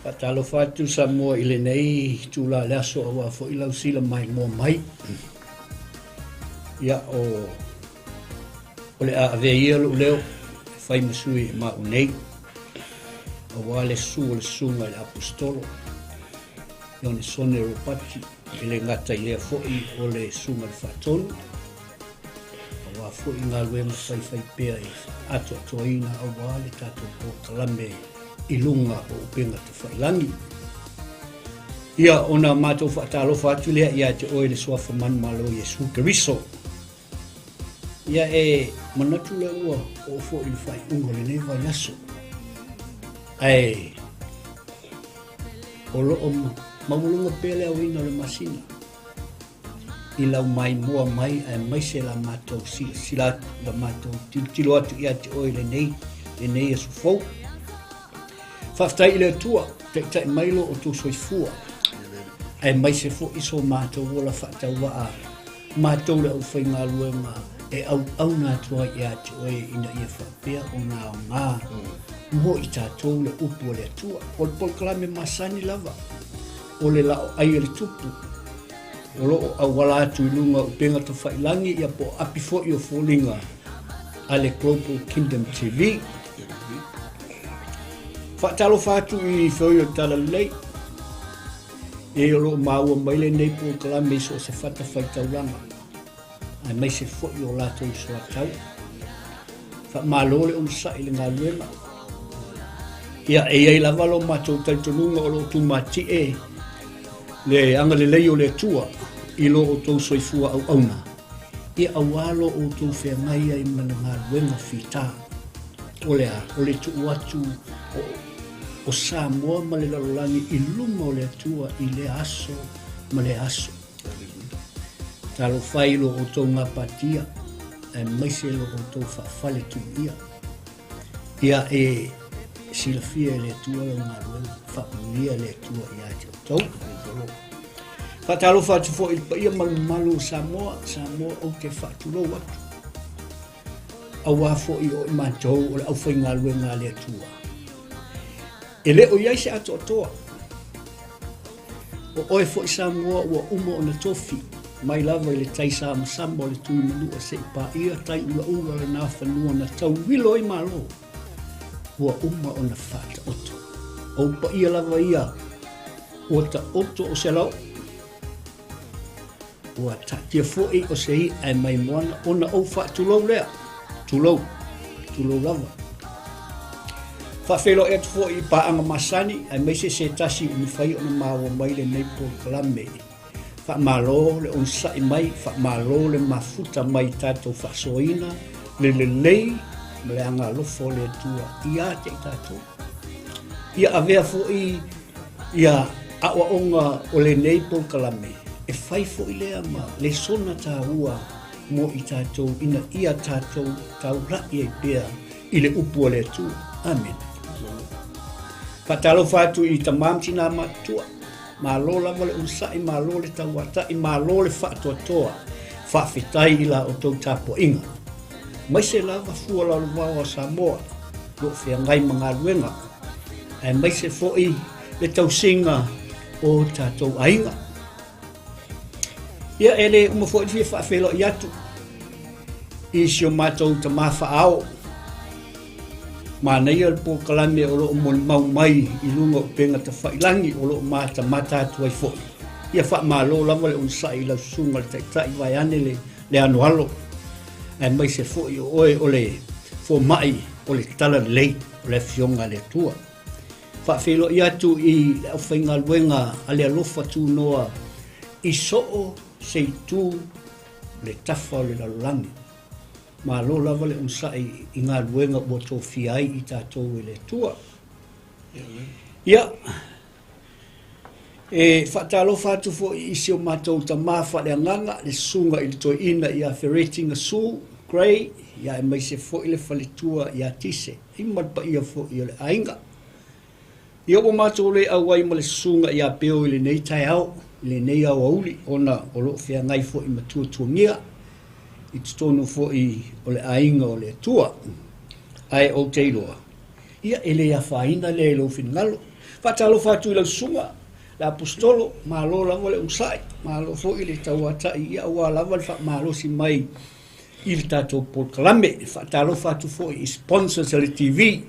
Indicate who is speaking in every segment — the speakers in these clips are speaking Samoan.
Speaker 1: Faatalofa atu Samoa i lenei itula o le aso aua foi lau sila maimoa mai. Ia, o, o le a avea ia lou leo e fai ma sui e maau nei, aua le susu o le susuga i le Aposetolo, Ionesone Ropati, e le gata i lea foi o le susuga i le Faatonu, aua foi galuega faifaipea e atoatoaina aua le tatou polokalame i luga o upega tafailagi. Ia, ona matou faatalofa atu lea ia te oe le suafa manumalo Iesu Keriso. Ia e manatu lea ua oo foi i le faaiuga o lenei vaiaso. Ae o lo o maualuga pea le aoina o le masina. i lau maimoa mai aemaise la matou silasila atu, la matou tilotilo atu ia te oe i lenei, lenei aso fou. Faafetai i le Atua, taitai mai lo outou soifua, aemaise foi so matou ola faatauvaa, matou le aufaigaluega e auauna atu ai ia te oe ina ia faapea ona aoga mo i tatou le upu a le Atua. O le polokalame masani lava, o le laoai a le tupu o lo o auala atu i luga o upega tafailagi ia po o api foi o foliga a le Global Kingdom TV. Faatalofa atu i feoi o le Talalelei e o lo o maua mai lenei polokalame i so o se fatafaitaulaga aemaise foi o latou soatau. Faamalo le onosai i le galuega. Ia, e i ai lava lo matou talitonuga o lo o tumatie le agalelei o le Atua i lo outou soifua auauna, ia aua lo outou feagai ai ma le galuega fita. O le a? O le tuu atu o, o Samoa ma le lalolagi i luma o le Atua i lea aso ma lea aso. Talofa i lo outou gapatia, aemaise lo outou faafaletuia. Ia e silafia e le Atua lau galuega, faamanuia le Atua ia te outou. Faatalofa atu foi i le paia ma le mamalu o Samoa, Samoa ou te faatulou atu. Aua foi o i matou o le aufaigaluega a le Atua. E le o i ai se atoatoa. O oe foi Samoa ua uma ona tofi mai lava i le tai samasama o le Tuimanua se'i paia tai ulaula lena fanua na tauilo ai Malo ua uma ona faataoto. O ou paia lava ia ua taoto o se lao Ua taatia foi o se i'a e mai moana ona ou faatulou lea. Tulou, tulou lava. Faafeiloai atu foi i paaga masani aemaise se tasi ua mafai ona maua mai lenei polokalame. Faamalo le onosai mai, faamalo le mafuta mai i tatou faasoaina le lelei ma le agalofa o le Atua ia te i tatou. Ia avea foi ia aoaoga o lenei polokalame e fai foi lea ma lesona taua mo i tatou ina ia tatou taulai ai pea i le upu a le Atua. Amene. Faatalofa atu i tamā ma tinā matutua. Malo lava le onosai, malo le tauatai, malo le faatoatoa. Faafetai i la outou tapuaiga. Aemaise lava fua lalovaoa a Samoa o lo o feagai ma galuega, aemaise foi le tausiga o tatou aiga. Ia, e le uma foi le fia faafeiloai atu i si o matou tamā faaao. Manaia le polokalame o lo o molimau mai i luga o upega tafailagi o lo o matamata atu ai foi. Ia faamalo lava le onosai i lau susuga le Taitai vaeane le le anoalo, aemaise foi o oe o le fomai o le talalelei o le Afioga a le Atua. Faafeiloai atu i le aufaigaluega a le Alofa Tunoa i soo se itu le tafa o le lalolagi. Malo lava le onosai i galuega ua tofia ai i tatou e le Atua. Ia, E faatalofa atu foi i si o matou tama faaleagaga, le Susuga i le Toeaina ia Fereti Gasu Gray, ia aemaise foi le faletua ia Tise, i ma le paia foi o le aiga. Ia ua matou le auai ma le Susuga ia Peo i lenei taeao, i lenei aoauli, ona o lo o feagai foi ma tuatuagia i totonu foi o le aiga o le Atua. Ae ou te iloa, ia e le afaina lea i lou finagalo. Faatalofa atu i lau susuga le Aposetolo, malo lava le onosai, malo foi le tauatai ia aua lava le faamalosi mai i le tatou polokalame. E faatalofa atu foi i sponsors a le TV,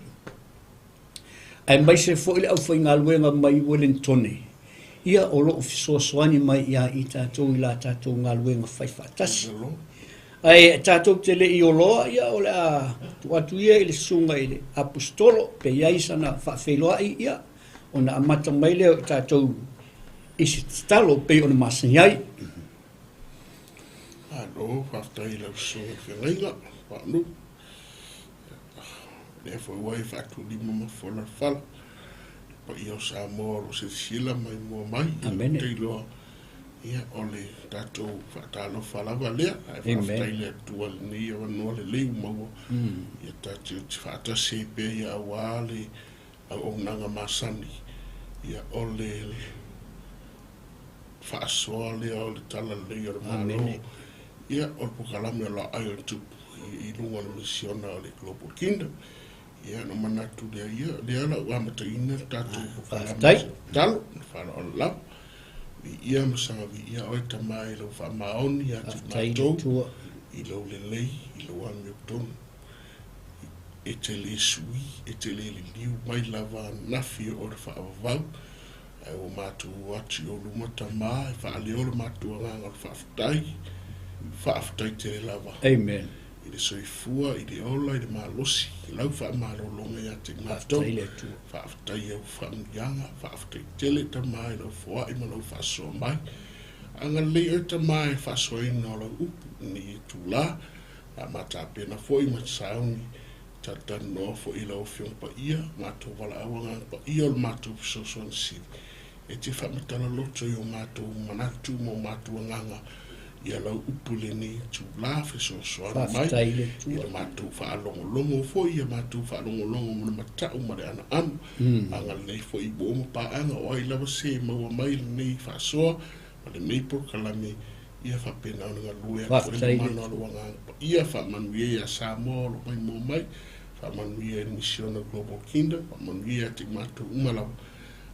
Speaker 1: aemaise foi le aufaigaluega mai Wellingtone, ia o lo o fesoasoani mai ia i tatou i la tatou galuega fai faatasi. Ae tatou te le i oloa, ia o le a tuu atu ia i le susuga i le Aposetolo, pe i ai sana faafeiloai, ia ona amata mai lea o i tatou i se tatalo pei ona masani ai.
Speaker 2: Malo, faafetai i lau susuga i le feagaiga, Faanuu. Lea foi ua e faatulima ma fola le fala. Le paia o Samoa o lo o silasila ma maimoa mai.
Speaker 1: Amene.
Speaker 2: Ou te iloa, ia, o le tatou faatalofa lava lea. Ae faafetai i le Atua i lenei avanoa lelei ua maua. Ia tatou te faatasi ai pea ia aua le auaunaga masani. Ia, o le faasoa lea o le Talalelei o le Malo. Ia, o le polokalame o Laai o le Tupu i luga o le misiona o le Global Kingdom. Ia, ona manatu lea, ia, lea la ua amataina le tatou polokalame
Speaker 1: Faafetai.
Speaker 2: Tatalo, ma le faaaloalo lava. Viia ma saga viia oe Tama i lau faamaoni ia te
Speaker 1: Faafetai i le
Speaker 2: matou,
Speaker 1: Atua.
Speaker 2: i lou lelei, i lou amiotonu. E te le sui, e te le liliu mai lava ananafi o le faavavau, Ae ua matou o atu i ou luma Tama e faaleo le matou agaga o le faafetai, faafetai tele lava.
Speaker 1: Amen.
Speaker 2: I le soifua, i le ola, i le malosi, i lau faamalologa ia te matou.
Speaker 1: Faafetai le Atua.
Speaker 2: Faafetai i au faamanuiaga, faafetai tele Tama i lau foai ma lau faasoa mai. Agalelei oe Tama i le faasoaina o lau upu i lenei itula, a ma tapena foi ma sauni Talatalanoa foi i lau Afioga Paia, matou valaau Agaga Paia o le matou fesoasoani sili, e te faamatala loto i o matou manatu ma o matou agaga ia lau upu i lenei itula fesoasoani mai
Speaker 1: Faafetai i le
Speaker 2: i
Speaker 1: Atua.
Speaker 2: le matou faalogologo foi, ia matou faalogologo ma le matau ma le anaano. Agalelei foi i uo ma paaga o ai lava se e maua mai lenei faasoa ma lenei polokalame Ia faapena ona galue atu ai
Speaker 1: Faafetai
Speaker 2: le
Speaker 1: i le
Speaker 2: mana o
Speaker 1: Atua.
Speaker 2: lou Agaga Paia, faamanuia ia Samoa o lo o maimoa mai, faamanuia i le Misiona Global Kingdom, faamanuia ia te i matou uma lava.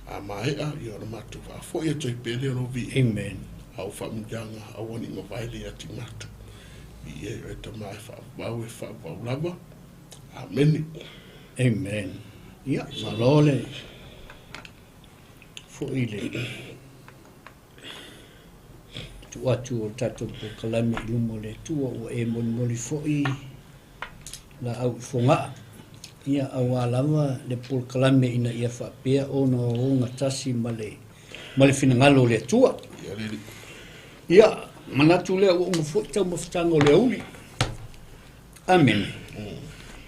Speaker 2: A maea, ia ona matou faafoi atu ai pea lea o lou viiga,
Speaker 1: Amen.
Speaker 2: a o faamanuiaga aua ne i mavae lea ia te i matou. Viia i oe Tama e faavavau e faavavau lava. Amene.
Speaker 1: Amen. Ia, malo le foi le tuu atu o le tatou polokalame i luma o le Atua ua e molimoli foi laau i Fogaa. Ia, aua lava le polokalame ina ia faapea ona ogatasi ma le ma le finagalo o le Atua.
Speaker 2: Ia le Alii.
Speaker 1: Ia, manatu lea ua uma foi taumafataga o le aoauli. Amene.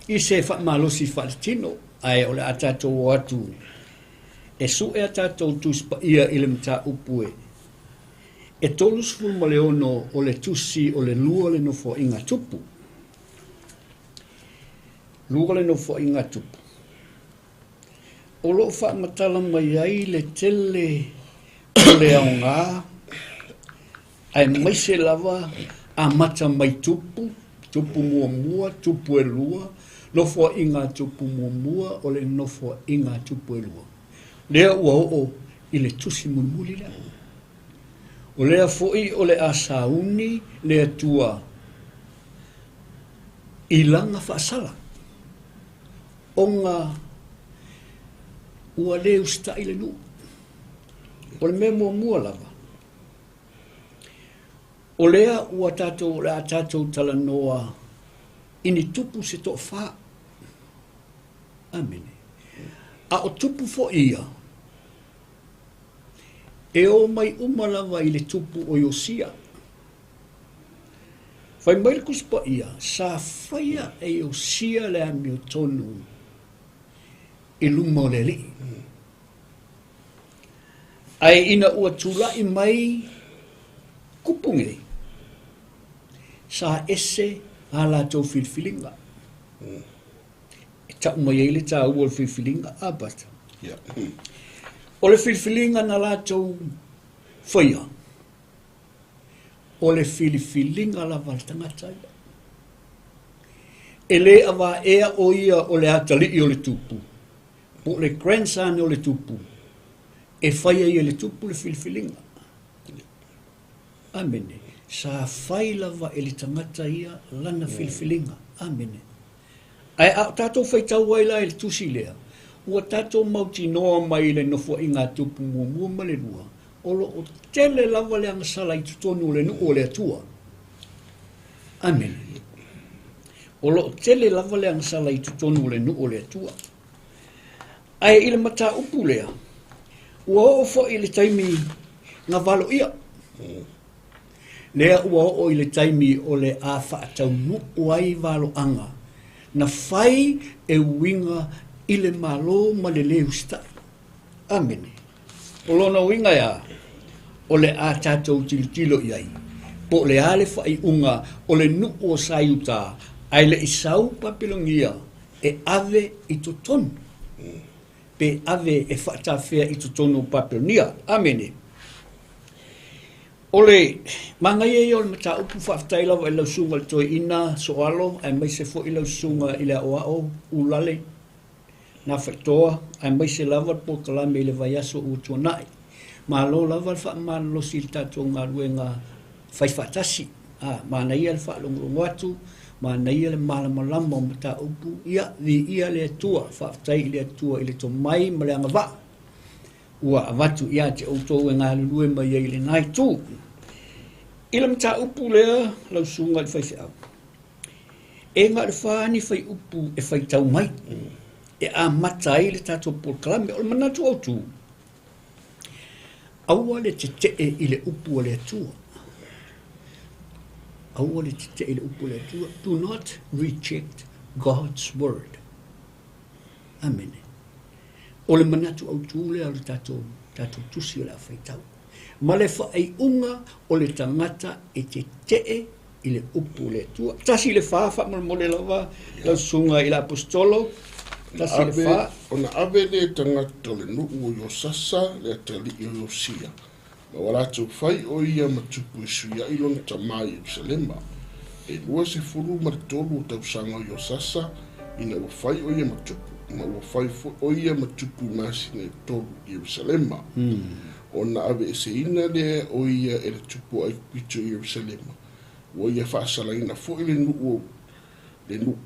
Speaker 1: I se faamalosi faaletino, ae o le a tatou o atu E suʻe a tatou Tusi Paia i le mataupu e e 36 o le Tusi o le Lua le Nofoaiga a Tupu. Lua le Nofoaiga a Tupu. O lo o faamatala mai ai le tele o le aoga aemaise lava amata mai Tupu, Tupu muamua, Tupu e lua, Nofoaiga a Tupu muamua o le Nofoaiga a Tupu e lua. Lea ua oo i le tusi mulimuli lea. O lea foi o le a sauni le Atua i lana faasala, ona ua le usitai le nuu. O le mea muamua lava, o lea ua tatou, o le a tatou talanoa i ni tupu se toafa. Amene. A o tupu foi ia, e o mai uma lava i le tupu o Iosia. Fai mai le Tusi Paia, sa faia e Iosia le amiotonu i luma o le Alii. Ae ina ua tulai mai kupu nei, sa ese a latou filifiliga. E tau mai ai le taua o le filifiliga, a Pastor? O le filifiliga na latou faia, o le filifiliga lava a le tagata ia. E le avaea o ia o le atalii o le tupu. Po o le grandson o le tupu e fai ai e le tupu le filifiliga. Amene. Sa fai lava e le tagata ia lana filifiliga. Amene. Ae a o tatou faitau ai la i le tusi lea, ua tatou mautinoa mai i le Nofoaiga a Tupu muamua ma le lua, o lo o tele lava le agasala i totonu o le nuu o le Atua. Amene. O lo o tele lava le agasala i totonu o le nuu o le Atua. Ae i le mataupu lea, ua oo foi i le taimi na valoia. Lea ua oo i le taimi o le a faataunuu ai valoaga na fai e uiga i le Malo ma le lē usitai. Amene. O lona uiga e a? O le a tatou tilotilo i ai, po o le a le faaiuga o le nuu o Saiutā ae le i sau Papelonia e ave i totonu, pe ave e faatafea i totonu o Papelonia. Amene. O le manaia ia o le mataupu, faafetai lava i lau susuga i le Toeaina Soalo aemaise foi lau susuga i le Aoao Ulale Nafaitoa aemaise lava le polokalame i le vaiaso ua tuanai. Malo lava le faamalolosi i le tatou galuega fai faatasi. A, manaia le faalogologo atu, manaia le malamalama o mataupu, ia, viia le Atua, faafetai i le Atua i le tomai ma le agavaa ua avatu ia te outou e galulue mai ai i lena itu. I le mataupu lea, lau susuga i le faifeau, e na o le fa ni fuaiupu e faitau mai e amata ai le tatou polokalame. O le manatu autu, aua le tetee i le upu a le Atua. Aua le tetee i le upu a le Atua. Do not reject God's word. Amene. O le manatu autu lea o le tatou, tatou tusi o le a faitau. Ma le faaiuga o le tagata e tetee i le upu o le Atua. 1-4, faamolemole lava lau susuga i le Aposetolo. 1-4.
Speaker 2: Ona ave lea e tagata o le nuu o Iosasa le atalii o Iosia, ma ua latou fai o ia ma tupu e sui ai lona tamā i Ierusalema. E 23 o tausaga o Iosasa ina ua fai o ia ma tupu, ma ua fai foi o ia ma tupu i masina e tolu i Ierusalema. Ona aveeseina lea o ia e le tupu o Aikupito i Ierusalema, ua ia faasalaina foi le nuu o le nuu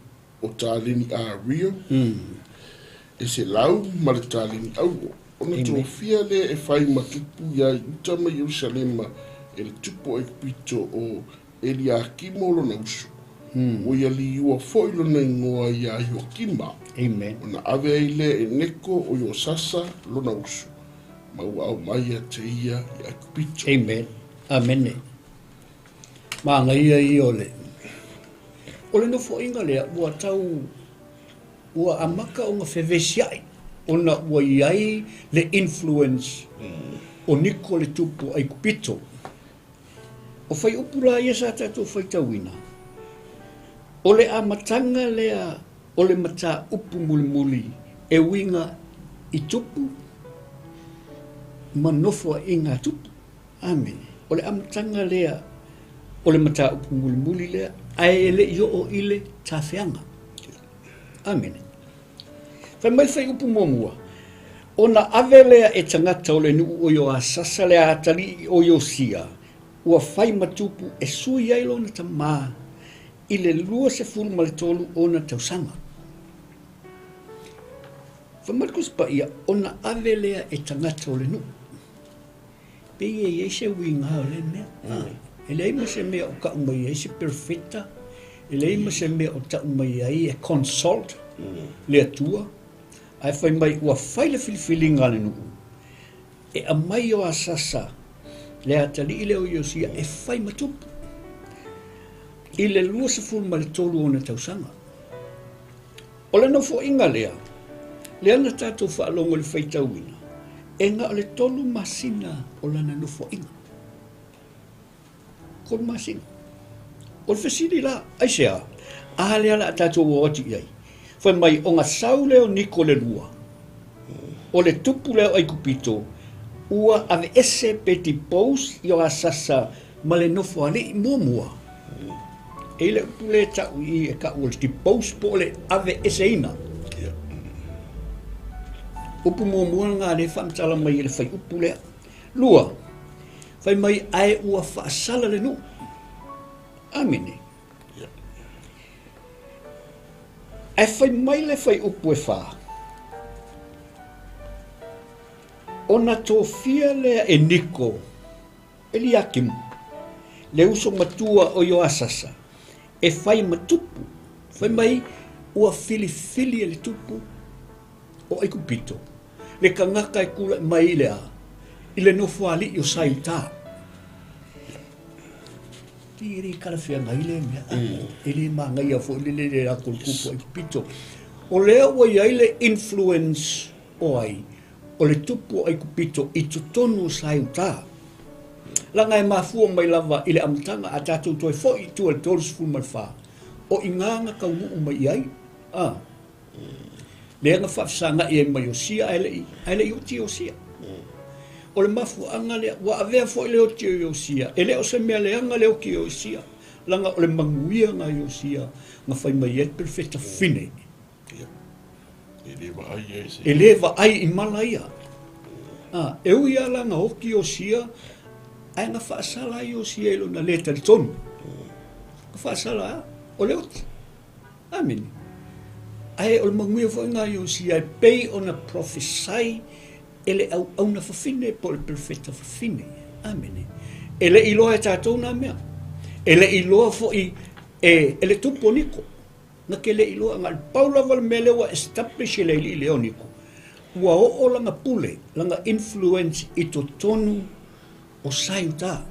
Speaker 2: o taleni Ario, e 100 ma le taleni auro. Ona tofia lea e fai ma tupu iā Iuta ma Ierusalema e le tupu o Aikupito o Eliakimo lona uso. Ua ia liua foi lona igoa iā Ioakima.
Speaker 1: Amen.
Speaker 2: Ona ave ai lea e Neko o Iosasa lona uso, ma ua aumai ia te ia i Aikupito.
Speaker 1: Amen. Amene. Manaia ia o le o le nofoaiga lea ua tau ua amata ona fevesiai ona ua i ai le influence o Niko le tupu o Aikupito. O fuaiupu la ia sa tatou faitauina, o le amataga lea o le mataupu mulimuli e uiga i tupu ma nofoaiga a tupu. Amene. O le amataga lea o le mataupu mulimuli lea, ae e le i oo i le tafeaga. Amene. Fai mai le fuaiupu muamua, ona ave lea e tagata o le nuu o Ioasasa le atalii o Iosia, ua fai ma tupu e sui ai lona tamā i le 23 ona tausaga. Fai mai le Tusi Paia, ona ave lea e tagata o le nuu. Pei e i ai se uiga o lea mea. E leai ma se mea o tau mai ai se perofeta, e leai ma se mea o tau mai ai e consult le Atua, ae fai mai ua fai le filifiliga a le nuu e aumai Ioasasa le atalii lea o Iosia e fai ma tupu i le 23 ona tausaga. O le nofoaiga lea, lea na tatou faalogo i le faitauina, e na o le 3 masina o lana nofoaiga. 3 masina. O le fesili la, aisea? A lea o le a tatou o atu i ai. Fai mai, ona sau lea o Niko le lua, o le tupu lea o Aikupito, ua aveese pe depose Ioasasa ma le nofoalii muamua. E i le upu lea e tau i i e tau o le depose po o le aveeseina. Upu muamua lena lea e faamatala mai e le fuaiupu lea. Lua, fai mai ae ua faasala le nuu. Amene. Ae fai mai le fuaiupu e 4, ona tofia lea e Niko Eliakimu, le uso matua o Ioasasa, e fai ma tupu. Fai mai ua filifili e le tupu o Aikupito le tagata e tulai mai i le a? I le nofoalii o Saiuta. E le talafeagai lea mea. E le manaia foi le lele atu o le tupu o Aikupito. O lea ua i ai le influence o ai? O le tupu o Aikupito i totonu o Saiuta. Leaga e mafua mai lava i le amataga a tatou toe foi i tua i le 34, o i ina na taunuu mai i ai. A. Lea na faafesagai ai ma Iosia ae le i oti Iosia. O le mafuaaga lea, ua avea foi le oti o Iosia, e le o se mea leaga le oti o Iosia, leaga o le manuia na Iosia na fai mai ai le perofeta fine. E le vaai i mala ia. E ui lava la na oti Iosia, ae na faasala ai Iosia i lona le talitonu. Na faasala lava, o le oti. Amene. Ae o le manuia foi lena Iosia e pei ona prophesy e le auauna fafine po o le perofeta fafine. Amene. E le i iloa e tatou na mea. E le i iloa foi e le tupu o Niko. Na te le i iloa, na o le pau lava le mea lea ua establish e le alii lea o Niko, ua oo lana pule, lana influence i totonu o Saiuta.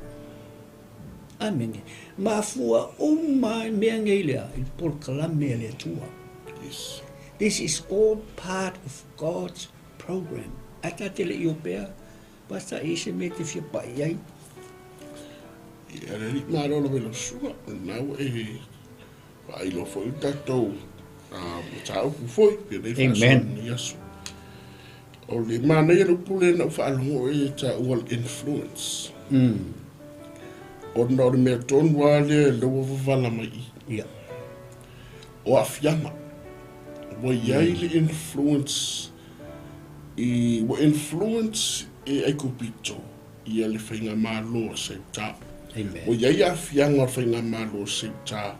Speaker 1: Amene. Mafua uma ai mea nei lea i le polokalame a le Atua.
Speaker 2: Yes.
Speaker 1: This is all part of God's program. Ae ta te le i o pea, basta e i se mea e te fia pai i ai.
Speaker 2: Ia, le alii malo lava i lau susuga, o lena ua e faailoa foi le tatou mataupu foi, pei ona faasoa i lenei aso. O le manaia le upu lea na ou faalogo e taua le influence. Ona o le mea tonu lava lea lea ua vavala mai i i.
Speaker 1: Ia.
Speaker 2: O aafiaga. Ua i ai le influence i, ua influence e Aikupito ia le faigamalo a Seuta.
Speaker 1: Amen.
Speaker 2: Ua i ai aafiaga o le faigamalo a Seuta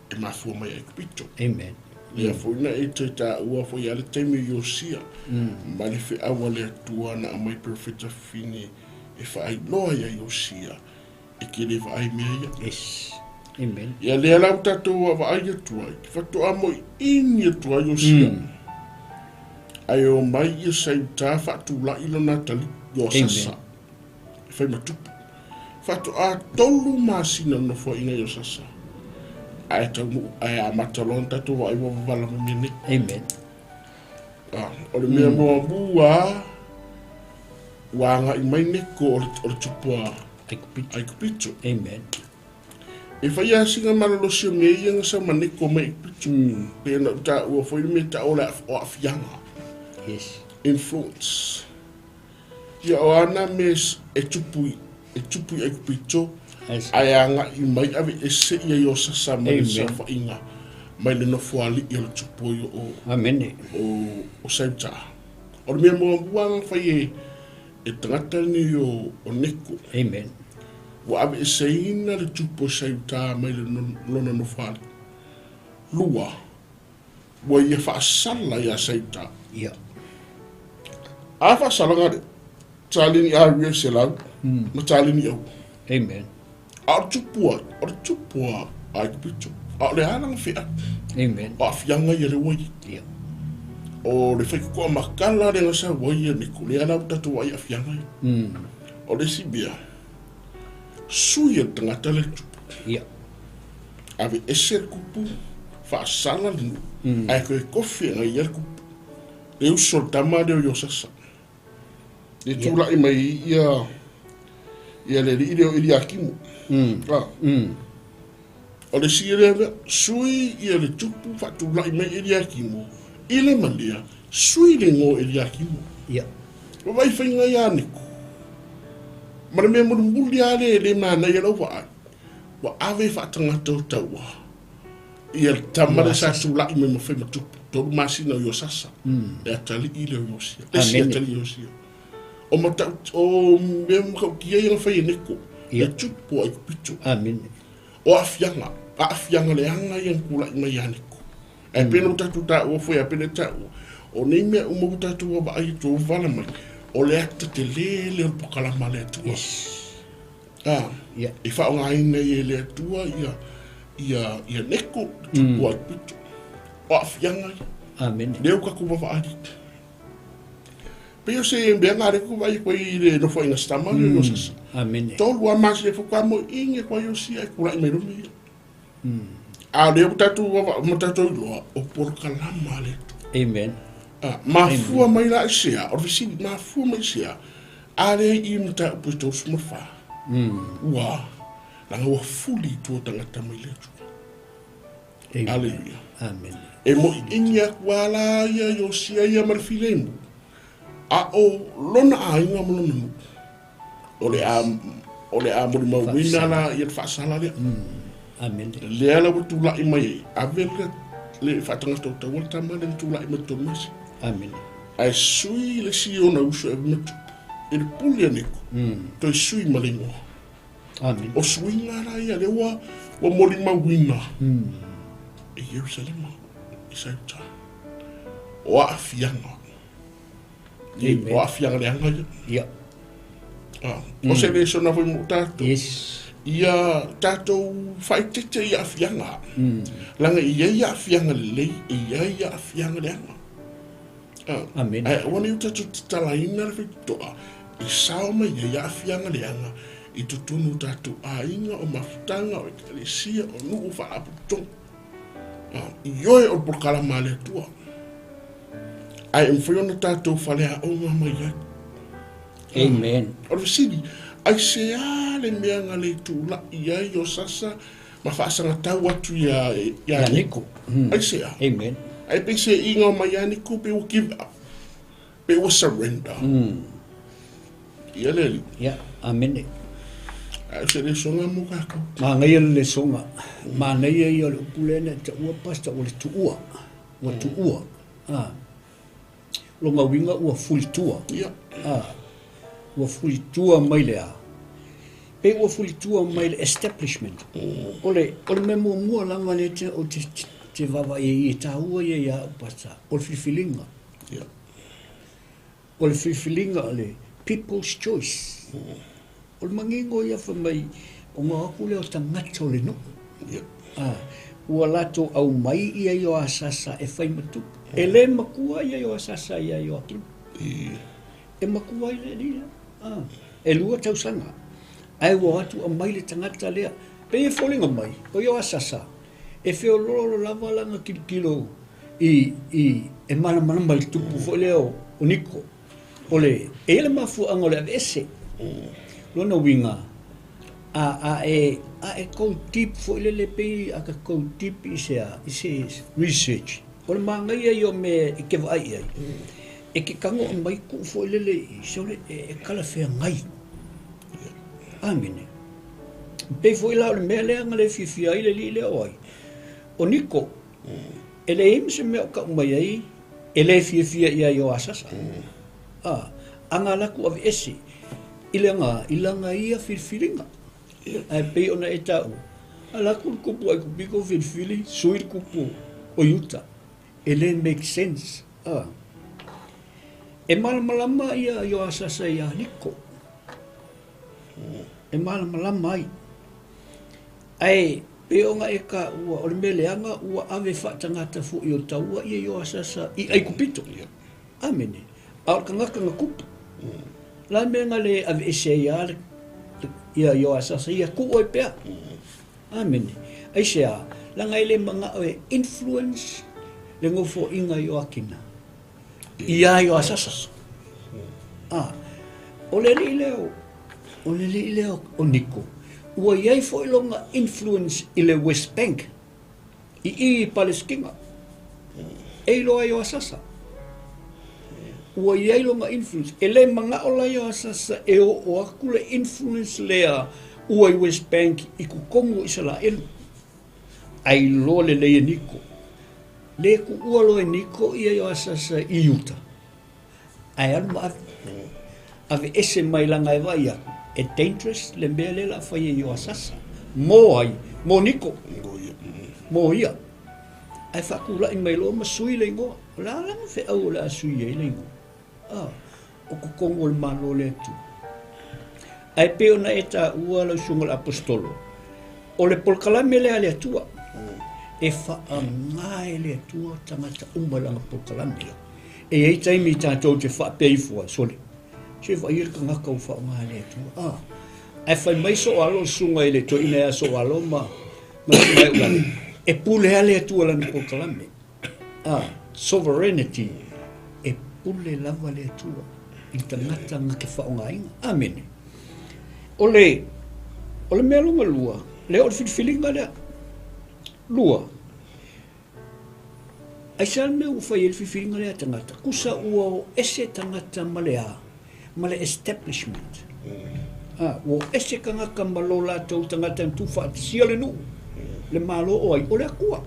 Speaker 2: e mafua mai Aikupito.
Speaker 1: Amen.
Speaker 2: Lea foi na e toe taua foi lava le taimi o Iosia ma le feau a le Atua na aumai perofeta fine e faailoa ia Iosia e te le vaai mea ia.
Speaker 1: Yes. Amen.
Speaker 2: Ia lea la ua tatou vaavaai atu ai, faatoa moiini atu ai Iosia. Ae omai ia Seuta faatulai lona atalii, Iosasa, e fai ma tupu. Faatoa 3 masina le nofoaiga i Iosasa, ae taunuu, ae amata loa ona tatou vaai ua vavala mai mea nei.
Speaker 1: Amen.
Speaker 2: Ah, o le mea muamua ua agai mai Neko o le tupu a
Speaker 1: Aikupito.
Speaker 2: Aikupito.
Speaker 1: Amen.
Speaker 2: E fai lava sina malolosi o mea ia na sau ma Neko mai Aikupito. Pei ona ou taua foi le mea tau o le o aafiaga.
Speaker 1: Yes.
Speaker 2: Influence. Ia o ana mea e tupu e tupu i Aikupito, ae agai mai aveese ia Iosasa mai le saofaiga mai le nofoalii o le tupu o
Speaker 1: Amene.
Speaker 2: o Seuta. O le mea muamua na fai e e tagata lenei o Neko.
Speaker 1: Amen.
Speaker 2: Ua aveeseina le tupu o Seuta mai le lona nofoalii. Lua, ua ia faasala ia Seuta.
Speaker 1: Ia.
Speaker 2: A faasalaga lea, taleni a ria 100 ma taleni au.
Speaker 1: Amen.
Speaker 2: A o le tupu ai, o le tupu a Aikupito. A o le a lana feau.
Speaker 1: Amen.
Speaker 2: O aafiaga ia lea ua i ai.
Speaker 1: Ia.
Speaker 2: O le faikokoa makala lea na sau ai ia Neko, lea la ua tatou vaai i aafiaga ia. O le isi mea, sui e le tagata lea le tupu.
Speaker 1: Ia.
Speaker 2: Aveese le kupu, faasala le nuu, ae toe kofi e ia le kupu. Le uso le tama lea o Iosasa. Le tulai mai ia ia le alii lea o Eliakimu. Ah. O le isi lea mea, sui ia le tupu faatulai mai Eliakimu i le malea, sui le igoa o Eliakimu.
Speaker 1: Ia.
Speaker 2: Ua vaai faiga ia Neko. Ma le mea mulimuli lava lea e le manaia lau vaai, ua ave faatagata o taua. Ia le tama lea sa tula'i mai ma fai ma tupu, 3 masina o Iosasa, le atalii lea o Iosia, le isi atalii o Iosia. O matau, o mea matautia ia na fai e Neko, le tupu o Aikupito.
Speaker 1: Amene.
Speaker 2: O aafiaga, aafiaga leaga ia na tula'i mai ia Neko. Ae pei ona ua tatou taua foi, a pei ona taua, o nei mea uma ua tatou vaavaai atu ua vala mai, o le ata tele lea o le polokalama a le Atua.
Speaker 1: Yes.
Speaker 2: A,
Speaker 1: Ia.
Speaker 2: e faaaogaina ai e le Atua ia, ia, ia Neko, le tupu o Aikupito. O aafiaga ia.
Speaker 1: Amene.
Speaker 2: Lea ua tatou vaavaai. Pei o se mea lena lea ou te vaai atu ai i le nofoaiga Sitama lea o Iosasa.
Speaker 1: Amene.
Speaker 2: 3 lava masina faatoa moeina atu ai Iosia e tulai mai luma ia. A o lea ua tatou ma tatou iloa, o polokalama a le Atua.
Speaker 1: Amen.
Speaker 2: A, mafua mai la i sea, o le fesili, mafua mai i sea, a lea i i mataupu e 34. Ua, leaga ua fuli i tua tagata mai le Atua.
Speaker 1: Amen.
Speaker 2: Aleluia.
Speaker 1: Amene.
Speaker 2: E moʻiʻini aku lava la ia Iosia ia ma le filemu, a o lona aiga ma lona nuu, o le a, o le a molimauina la ia le faasala lea.
Speaker 1: Amene.
Speaker 2: Lea la ua tula'i mai ai, ave le, le faatagata o taua le tama lea na tula'i mai totonu masi.
Speaker 1: Amene.
Speaker 2: Ae sui le isi ona uso e ave ma tupu, i le pule a Neko, toe sui ma le igoa.
Speaker 1: Amene.
Speaker 2: O suiga la ia lea ua, ua molimauina i Ierusalema, i Saiuta. O aafiaga.
Speaker 1: Amen.
Speaker 2: O aafiaga leaga ia.
Speaker 1: Ia.
Speaker 2: Ah, o se lesona foi mo tatou.
Speaker 1: Yes.
Speaker 2: Ia tatou faaeteete i aafiaga. Leaga e i ai aafiaga lelei, e i ai aafiaga leaga. Ah,
Speaker 1: Amene.
Speaker 2: Ae aua ne i o tatou tatalaina le faitotoa e sao mai ai aafiaga leaga i totonu o tatou aiga, o mafutaga, o ekalesia, o nuu, o faalapotopotoga. Ah, ioe o le polokalama a le Atua. Ae e mafai ona tatou faleaoga mai ai.
Speaker 1: Amen.
Speaker 2: O le fesili, aisea le mea na le tula'i ai Iosasa ma faasagatau atu ia, ia
Speaker 1: Ia Neko.
Speaker 2: Aisea?
Speaker 1: Amen.
Speaker 2: Ae pei se iga o mai ia Neko pe ua give up, pe ua surrender. Ia le alii.
Speaker 1: Ia, amene.
Speaker 2: Ae o se lesoga mo tatou.
Speaker 1: Manaia le lesoga. Manaia ia o le upu lea na e taua, Pastor, o le tuua. Ua tuua. Ah. Lona uiga ua fulitua.
Speaker 2: Ia.
Speaker 1: Ah. Ua fulitua mai le a? Pei ua fulitua mai le establishment. O le, o le mea muamua lava lea te, o te, te vaavaai ai e taua ia ia au, Pastor, o le filifiliga.
Speaker 2: Ia.
Speaker 1: O le filifiliga o le people's choice. O le manino ia fai mai, ona o atu lea o tagata o le nuu.
Speaker 2: Ia.
Speaker 1: Ah, ua latou aumai ia Ioasasa e fai ma tupu. E le matua ia Ioasasa ia Ioakima. E matua ai le alii lea. Ah, e 2 tausaga. Ae ua o atu aumai le tagata lea. Pei e foliga mai, o Ioasasa, e feoloolo lava lana tilotilo i, i, e malamalama i le tupu foi lea o, o Niko. O le, e i ai le mafuaaga o le aveese. Lona uiga, a, a e, a e go deep foi lele pei a ka go deep i se a, i se research. O le manaia ia o mea e ke vaai i ai. E ke tago mai tuu foi lele i sole e, e talafeagai. Amene. Pei foi la o le mea lea na le fiafia ai le alii lea o ai. O Niko, e leai ma se mea o tau mai ai e le fiafia ia Ioasasa. A, ana latou aveese i le aga, i lana ia filifiliga. Ae pei ona e taua, alu atu le tupu o Aikupito filifili, sui le tupu o Iuta. E le make sense. A. E malamalama ia Ioasasa ia Niko. E malamalama ai. Ae pei ona e taua, o le mea leaga ua ave faatagata foi o taua ia Ioasasa i Aikupito. Amene. A o le tagata na tupu. La le mea na le aveese ai lava le, ia Ioasasa ia tuu ai pea. Amene. Aisea, leaga e le manao e influence le nofoaiga Ioakina ia Ioasasa. A, o le alii lea o, o le alii lea o Niko, ua i ai foi lona influence i le West Bank, i i i Palesitina. E iloa ai Ioasasa. Ua i ai lona influence. E le manao la Ioasasa e oo atu le influence lea ua i West Bank i totonu o Isaraelu. Ae iloa lelei e Niko. Le kuua loa e Niko ia Ioasasa i Iuta, ae alu ma ave. Ave ese mai laga e vaai aku, e dangerous le mea lea la fai e Ioasasa. Mo ai? Mo Niko. Mo ia. Ae faatulai mai loa ma sui le igoa. O le a lana feau o le a sui ai le igoa? A, o totonu o le Malo o le Atua. Ae pei ona e taua lau susuga i le Aposetolo, o le polokalame lea a le Atua, e faaaoga e le Atua tagata uma i lana polokalame. E i ai taimi tatou te faapea ifo ai, sole, se vaaia le tagata ua faaaoga e le Atua. A, ae fai mai Sooalo le susuga i le toeaina ia Sooalo ma ma le susuga ia Ulale, e pule lava le Atua i lana polokalame. A, sovereignty, e pule lava le Atua i tagata na te faaaogaina. Amene. O le, o le mea lona lua, lea o le filifiliga lea. Lua, aisea le mea ua fai ai le filifiliga lea a tagata? Tusa ua o ese tagata ma le a? Ma le establishment. A, ua o ese tagata ma lo latou tagata na tuufaatasia le nuu, le Malo o ai? O le Atua.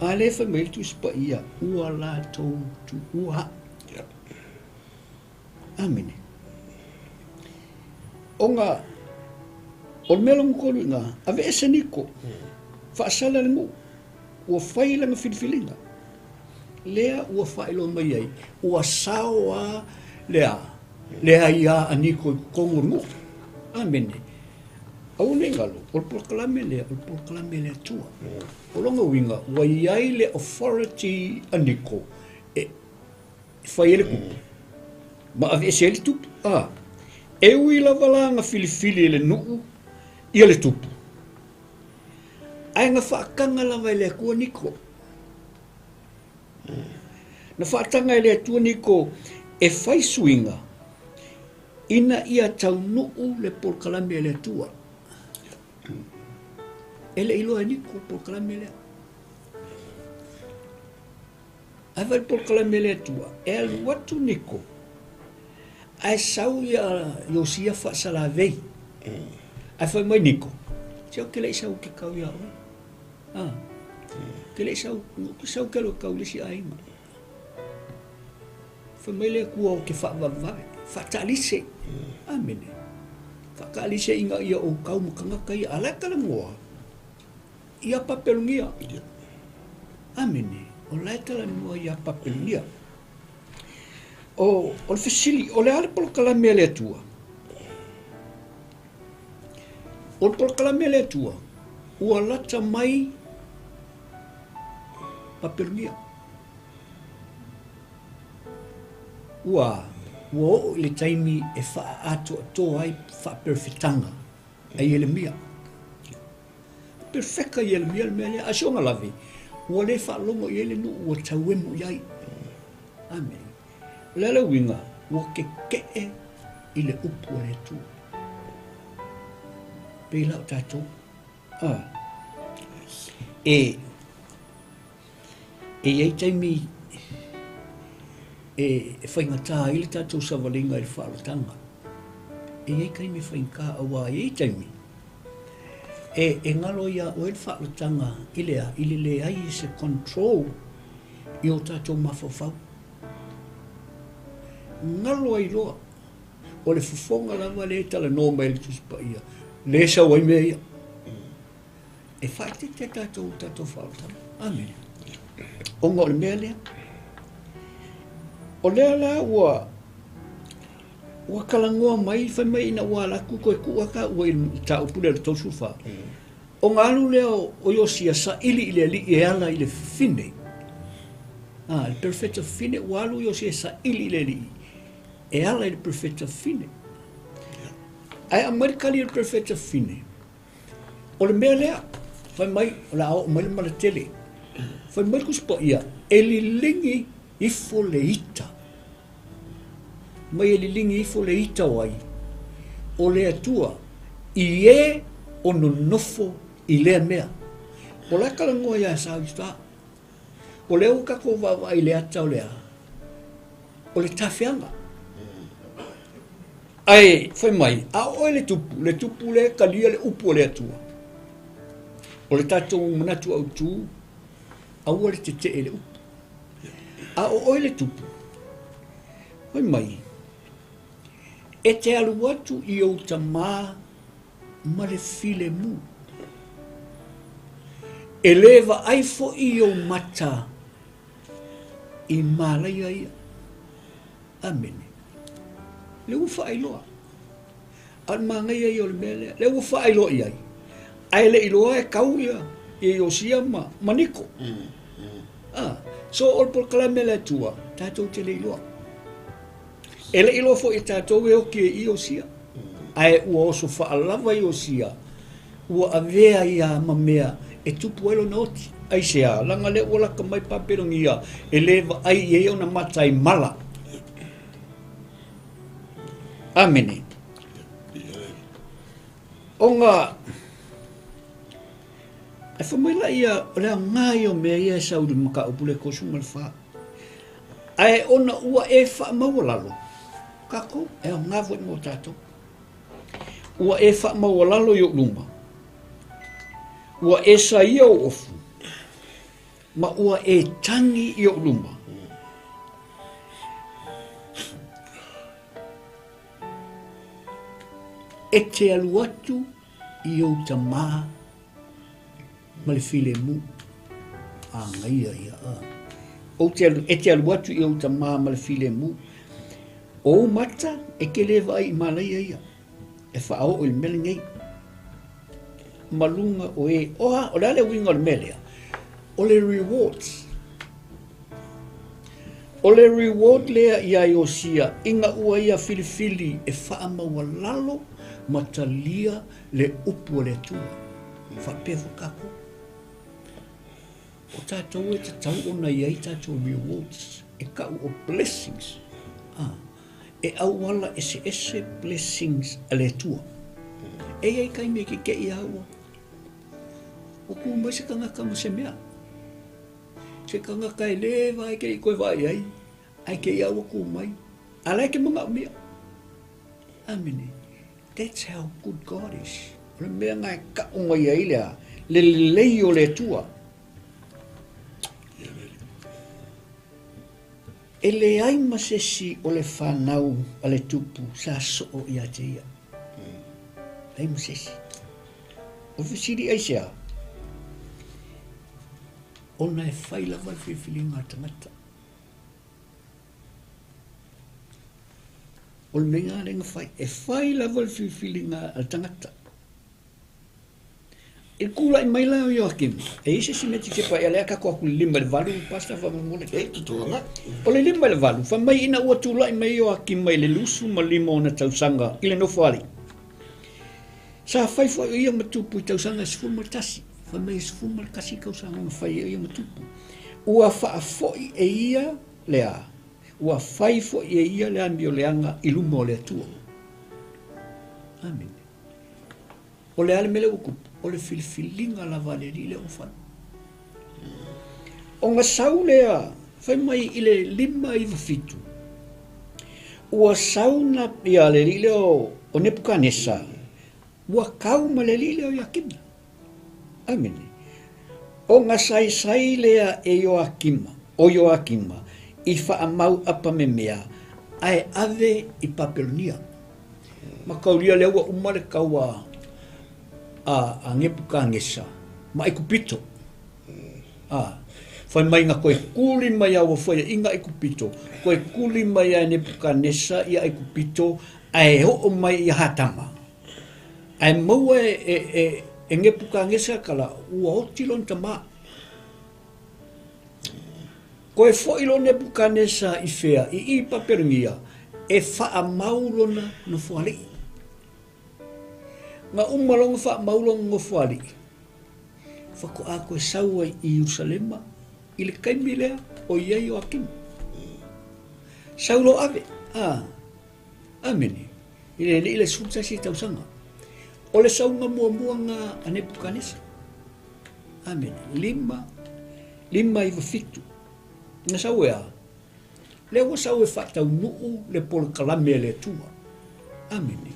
Speaker 1: A lea e fai mai ai le Tusi Paia, ua latou tuua au. Amene. Ona o le mea lona tolu i ina, aveese Niko, faasala le nuu, ua fai lana filifiliga. Lea ua faailoa mai ai, ua sao lava le a? Le aia a Niko i totonu o le nuu. Amene. Aua ne i galo, o le polokalame lea, o le polokalame a le Atua. O lona uiga, ua i ai le authority a Niko e fai ai le tupu ma aveese ai le tupu. A, e ui lava la na filifili e le nuu ia le tupu, ae na faataga lava e le Atua Niko. Na faataga e le Atua Niko e fai suiga ina ia taunuu le polokalame a le Atua. E le i iloa e Niko le polokalame lea. Ae vaai le polokalame a le Atua, e alu atu Niko, ae sau ia Iosia faasalavei. Ae fai mai Niko, se ou te le i sau ou te kau iā oe. Ah, te le i sau, ou te sau ke alu e kau i le isi aiga. Fai mai le Atua ou te faavavevave, faataalise. Amene. Faataalise ina ia ou kau ma tagata ia, a la e talanoa. Ia Papelonia. Amene. O la e talanoa ia Papelonia. O, o le fesili, o le a le polokalame a le Atua? O le polokalame a le Atua, ua lata mai Papelonia. Ua, ua oo i le taimi e faaatoatoa ai faaperefetaga a Ielemia. Perfeka Ieremia le mea lea, a si ona lave, ua le faalogo i ai le nuu ua tauemu i ai. Amene. O le a le uiga? Ua kekeʻe i le upu a le Atua. Pei la o tatou. Ah. E, e i ai taimi e, e faigata ai le tatou savaliga i le faaolataga. E i ai taimi e faigata, auā e i ai taimi E, e ngalo iā oe le faaolataga i le a? I le leai o se control i o tatou mafaufau. Ngalo ai loa. O le fofoga lava lea e talanoa mai ai le Tusi Paia, lea e sau ai mea ia. E faaeteete tatou i tatou faaolataga. Amene. Ona o le mea lea. O lea la ua Ua talanoa mai, fai mai ina ua ala atu toe tuu lava taua i le mataupu lea o le 34. Ona alu lea o Iosia saili i le alii e ala i le fafine. A, le perofeta fafine, ua alu Iosia e saili i le alii e ala i le perofeta fafine. Ae aumai le tali a le perofeta fafine, o le mea lea, fai mai, o le a oo mai le mala tele. Fai mai le Tusi Paia, e liligi ifo le ita. Mai e liligi ifo le ita o ai? O le Atua, i e o nonofo i lea mea. O la e talanoa iā South O lea ua tatou vaavaai i le ata o le a? O le tafeaga. Ae fai mai, a o oe le tupu, le tupu lea e talia le upu a le Atua. O le tatou manatu autu, aua le tetee i le upu. A o oe le tupu, fai mai, e te alu atu i ou tamā ma le filemu. E le vaai foi i ou mata i malaia ia. Amene. Lea ua faailoa. A o le manaia ia o le mea lea. Lea ua faailoa i ai. Ae le i iloa e kau ia Iosia ma Niko. Ah, so o le polokalame a le Atua, tatou te le iloa. E le i iloa foi e tatou e oti e Iosia. Ae ua oso faalava Iosia, ua avea ia ma mea e tupu ai lona oti. Aisea? Leaga lea ua laka mai Papelonia e le vaai i ai ona mata i mala. Amene. Ona e fai mai laia o le aoga ia o mea ia e sau i le mataupu lea 34. Ae ona ua e faamaualalo tatou, e aoga foi mo tatou. Ua e faamaualalo i ou luma, ua e saia ou ofu, ma ua e tagi i ou luma. E te alu atu i ou tamā ma le filemu. Agaia ia a. Ou te alu, e te alu atu i ou tamā ma le filemu. O ou mata e ke le vaai i malaia ia. E whaao i le mele nei. Ma lunga o e. Oha, o le a le uiga o le mea lea? O le rewards. O le reward lea iā Iosia ina ua ia filifili e faamaualalo ma talia le upu a le Atua. Faapea foi tatou. O tatou e tatau ona i ai tatou rewards e tau o blessings. Ah, e auala eseese blessings a le Atua. E i ai taimi e kekeʻi a ua ua kū mai se tagata ma se mea. Se tagata e lē vaai ke i koe vaai ai, ae ke ia ua kū mai. A la e ke manaʻomia. Amene. That's how good God is. O le mea na e kaʻu mai ai le a, le lelei o le Atua. E leai ma se isi o le fanau a le tupu sa soo ia te ia. Leai ma se isi. O le fesili aisea? Ona e fai lava le filifiliga a le tagata. O le mea lea na fai, e fai lava le filifiliga a le tagata. I tulai mai la o Ioakima, e i ai se isi mea titipa ia lea tatou atu i le 5 i le 8, Pastor faamolemole.
Speaker 2: E tutuanga.
Speaker 1: O le 5 i le 8, fai mai ina ua tulai mai Ioakima i le 25 ona tausaga i le nofoalii. Sa fai foi o ia ma tupu i tausaga e 11, fai mai e 11 tausaga na fai ai o ia ma tupu. Ua faafoi e ia le a? Ua fai foi e ia le amioleaga i luma o le Atua. Amene. O le a le mea lea ua tupu? O le filifiliga lava a le Alii lea ua fai. Ona sau lea, fai mai i le 597, ua sau na, ia le alii lea o, o Nepukanesa, ua kau ma le alii lea o Iakima. Amene. Ona saisai lea e Ioakima, o Ioakima, i faamau apamemea, ae ave i Papelonia. Mataulia lea ua uma le kaua a Nepukanesa ma Aikupito. A, fai mai na koe kuli mai a ua faiaʻiga Aikupito, koe kuli mai a e Nepukanesa ia Aikupito ae oo mai ia Hatama. Ae maua e, e, e, e Nepukanesa kala ua oti lona tamā. Koe foi lo Nepukanesa i fea, i i Papelonia, e faamau lona nofoalii. Na uma lona faamau lona nofoalii, faatoa koe sau ai i Ierusalema i le taimi lea o i ai Ioakima. Sau loa ave, a, amene, i le alii le 11 tausaga. O le sauga muamua na a Nepukanesa. Amene. 5, 597. Na sau e a? Lea ua sau e faataunuu le polokalame a le Atua. Amene.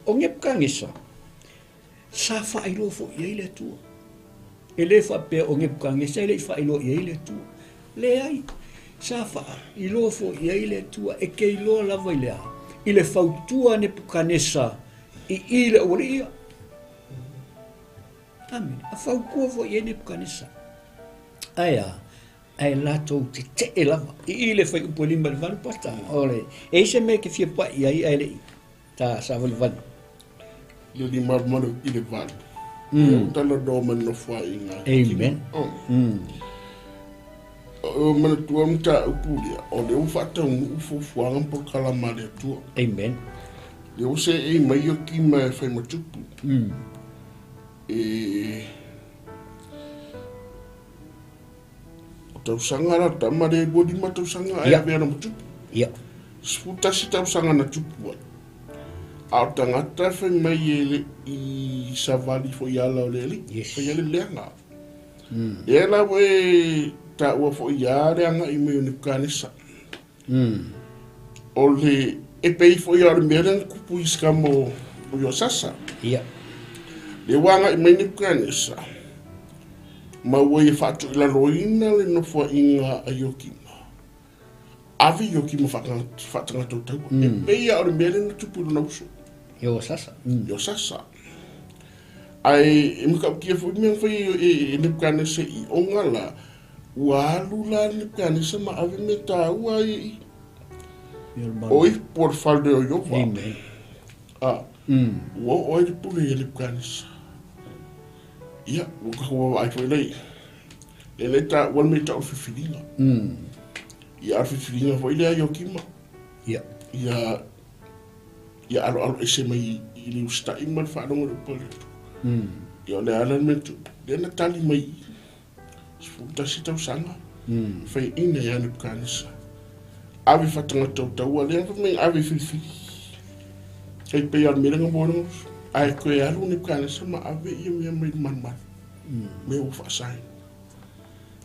Speaker 1: O Nepukanesa, sa faailoa foi i ai le Atua. E lē faapea o Nepukanesa e le i faailoa i ai le Atua. Leai, sa faailoa foi i ai le Atua, e te iloa lava i le a? I le fautua a Nepukanesa i i le aualii ia. Amene. A fautua foi i ai Nepukanesa. Ae a? Ae latou tetee lava. I i le fuaiupu e 5 i le 8 pasta. O le, e i ai se mea e te fia pai i ai ae le i ta savalivali.
Speaker 2: Le 5 i le 8. Mm. Talanoa ma le nofoaiga.
Speaker 1: Amen.
Speaker 2: Oh. O manatua mataupu lea, o lea ua faataunuu fuafuaga ma polokalama a le Atua.
Speaker 1: Amen.
Speaker 2: Lea ua seei mai Iokima e fai ma tupu. E o tausaga la tama le 25 tausaga ae avea na ma tupu.
Speaker 1: Ia.
Speaker 2: 11 tausaga na tupu ai. A o tagata e fai mai e le i savali foi ala o le alii.
Speaker 1: Yes.
Speaker 2: Fai ale leaga. Lea la ua e taua foi ia le agai mai o Nepukanesa. O le e pei foi o le mea lea na tupu i si tama o Iosasa.
Speaker 1: Ia.
Speaker 2: Lea ua agai mai Nepukanesa, ma ua ia faatuilaloina le nofoaiga a Iokima. Ave Iokima faatagata o taua. E pei lava o le mea lea na tupu i lona uso.
Speaker 1: Iosasa.
Speaker 2: Iosasa. Ae e matautia foi mea na fai e Nepukanesa i ona la, ua alu la Nepukanesa ma ave mea taua ai i o ipu o le fale o Iova.
Speaker 1: Amen.
Speaker 2: Ua oo ai le pule ia Nepukanesa. Ia, ua tatou vaavaai foi lea i le taua le mea tau o le filifiliga. Ia, a o le filifiliga foi lea Iokima.
Speaker 1: Ia.
Speaker 2: Ia aloalo ese mai i le usitai ma le faalogo i le upu a le Atua. Ia o le a la le mea na tupu? Lea na tali mai i 11 tausaga, faiaina ia Nepukanesa. Ave faatagata o taua lea na fai mai ave filifili. Tai pei lava o le mea lea na maua ai lona uso. Ae toe alu Nepukanesa ma ave ia mea mai le malumalu. Mea ua faasaina.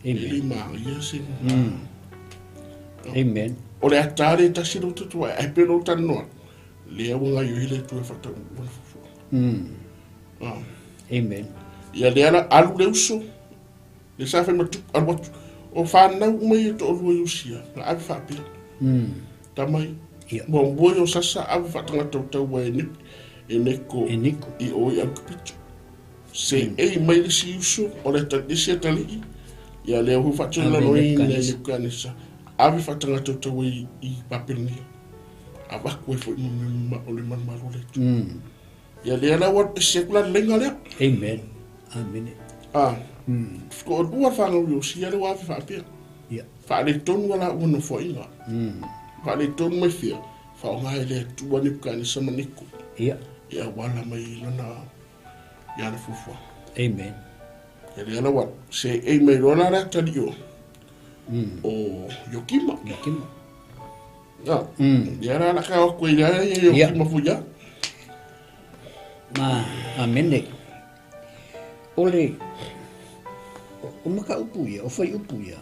Speaker 2: E le magia se
Speaker 1: Amen.
Speaker 2: O le ata le tasi lou tatou ai, ae pei o lou talanoa atu, lea ua gaoioi le Atua e faataunuu ana fuafuaga.
Speaker 1: Amen.
Speaker 2: Ia lea la alu le uso, le sa fai ma tupu, alu atu. O fanau uma ia e toalua i Iosia, na ave faapea. Tama ia.
Speaker 1: Ia.
Speaker 2: Muamua Iosasa ave faatagata o taua e e Neko
Speaker 1: E Neko.
Speaker 2: i o i Aikupito. Seei mai le isi uso, o le isi atalii, ia lea ua faatulaloina e Nebukanesa, ave faatagata o taua i Papelonia. Avatu ai foi ma o le malumalu o le Atua. Ia lea la ua ese atu la le laina lea.
Speaker 1: Amen. Amen.
Speaker 2: Toalua fanau i Iosia lea ua ave faapea.
Speaker 1: Ia.
Speaker 2: Faaletonu la ua nofoaiga. Faaletonu mai fia, faaaoga e le Atua Nebukanesa ma Neko.
Speaker 1: Ia.
Speaker 2: E auala mai lana ia na fuafuaga.
Speaker 1: Amen.
Speaker 2: Ia lea la ua seei mai loa la le atalii o o Iokima.
Speaker 1: Iokima.
Speaker 2: Ia la la ka o koe ia Iokima foi ia.
Speaker 1: Ma amene. O le o mataupu ia, o fuaiupu ia,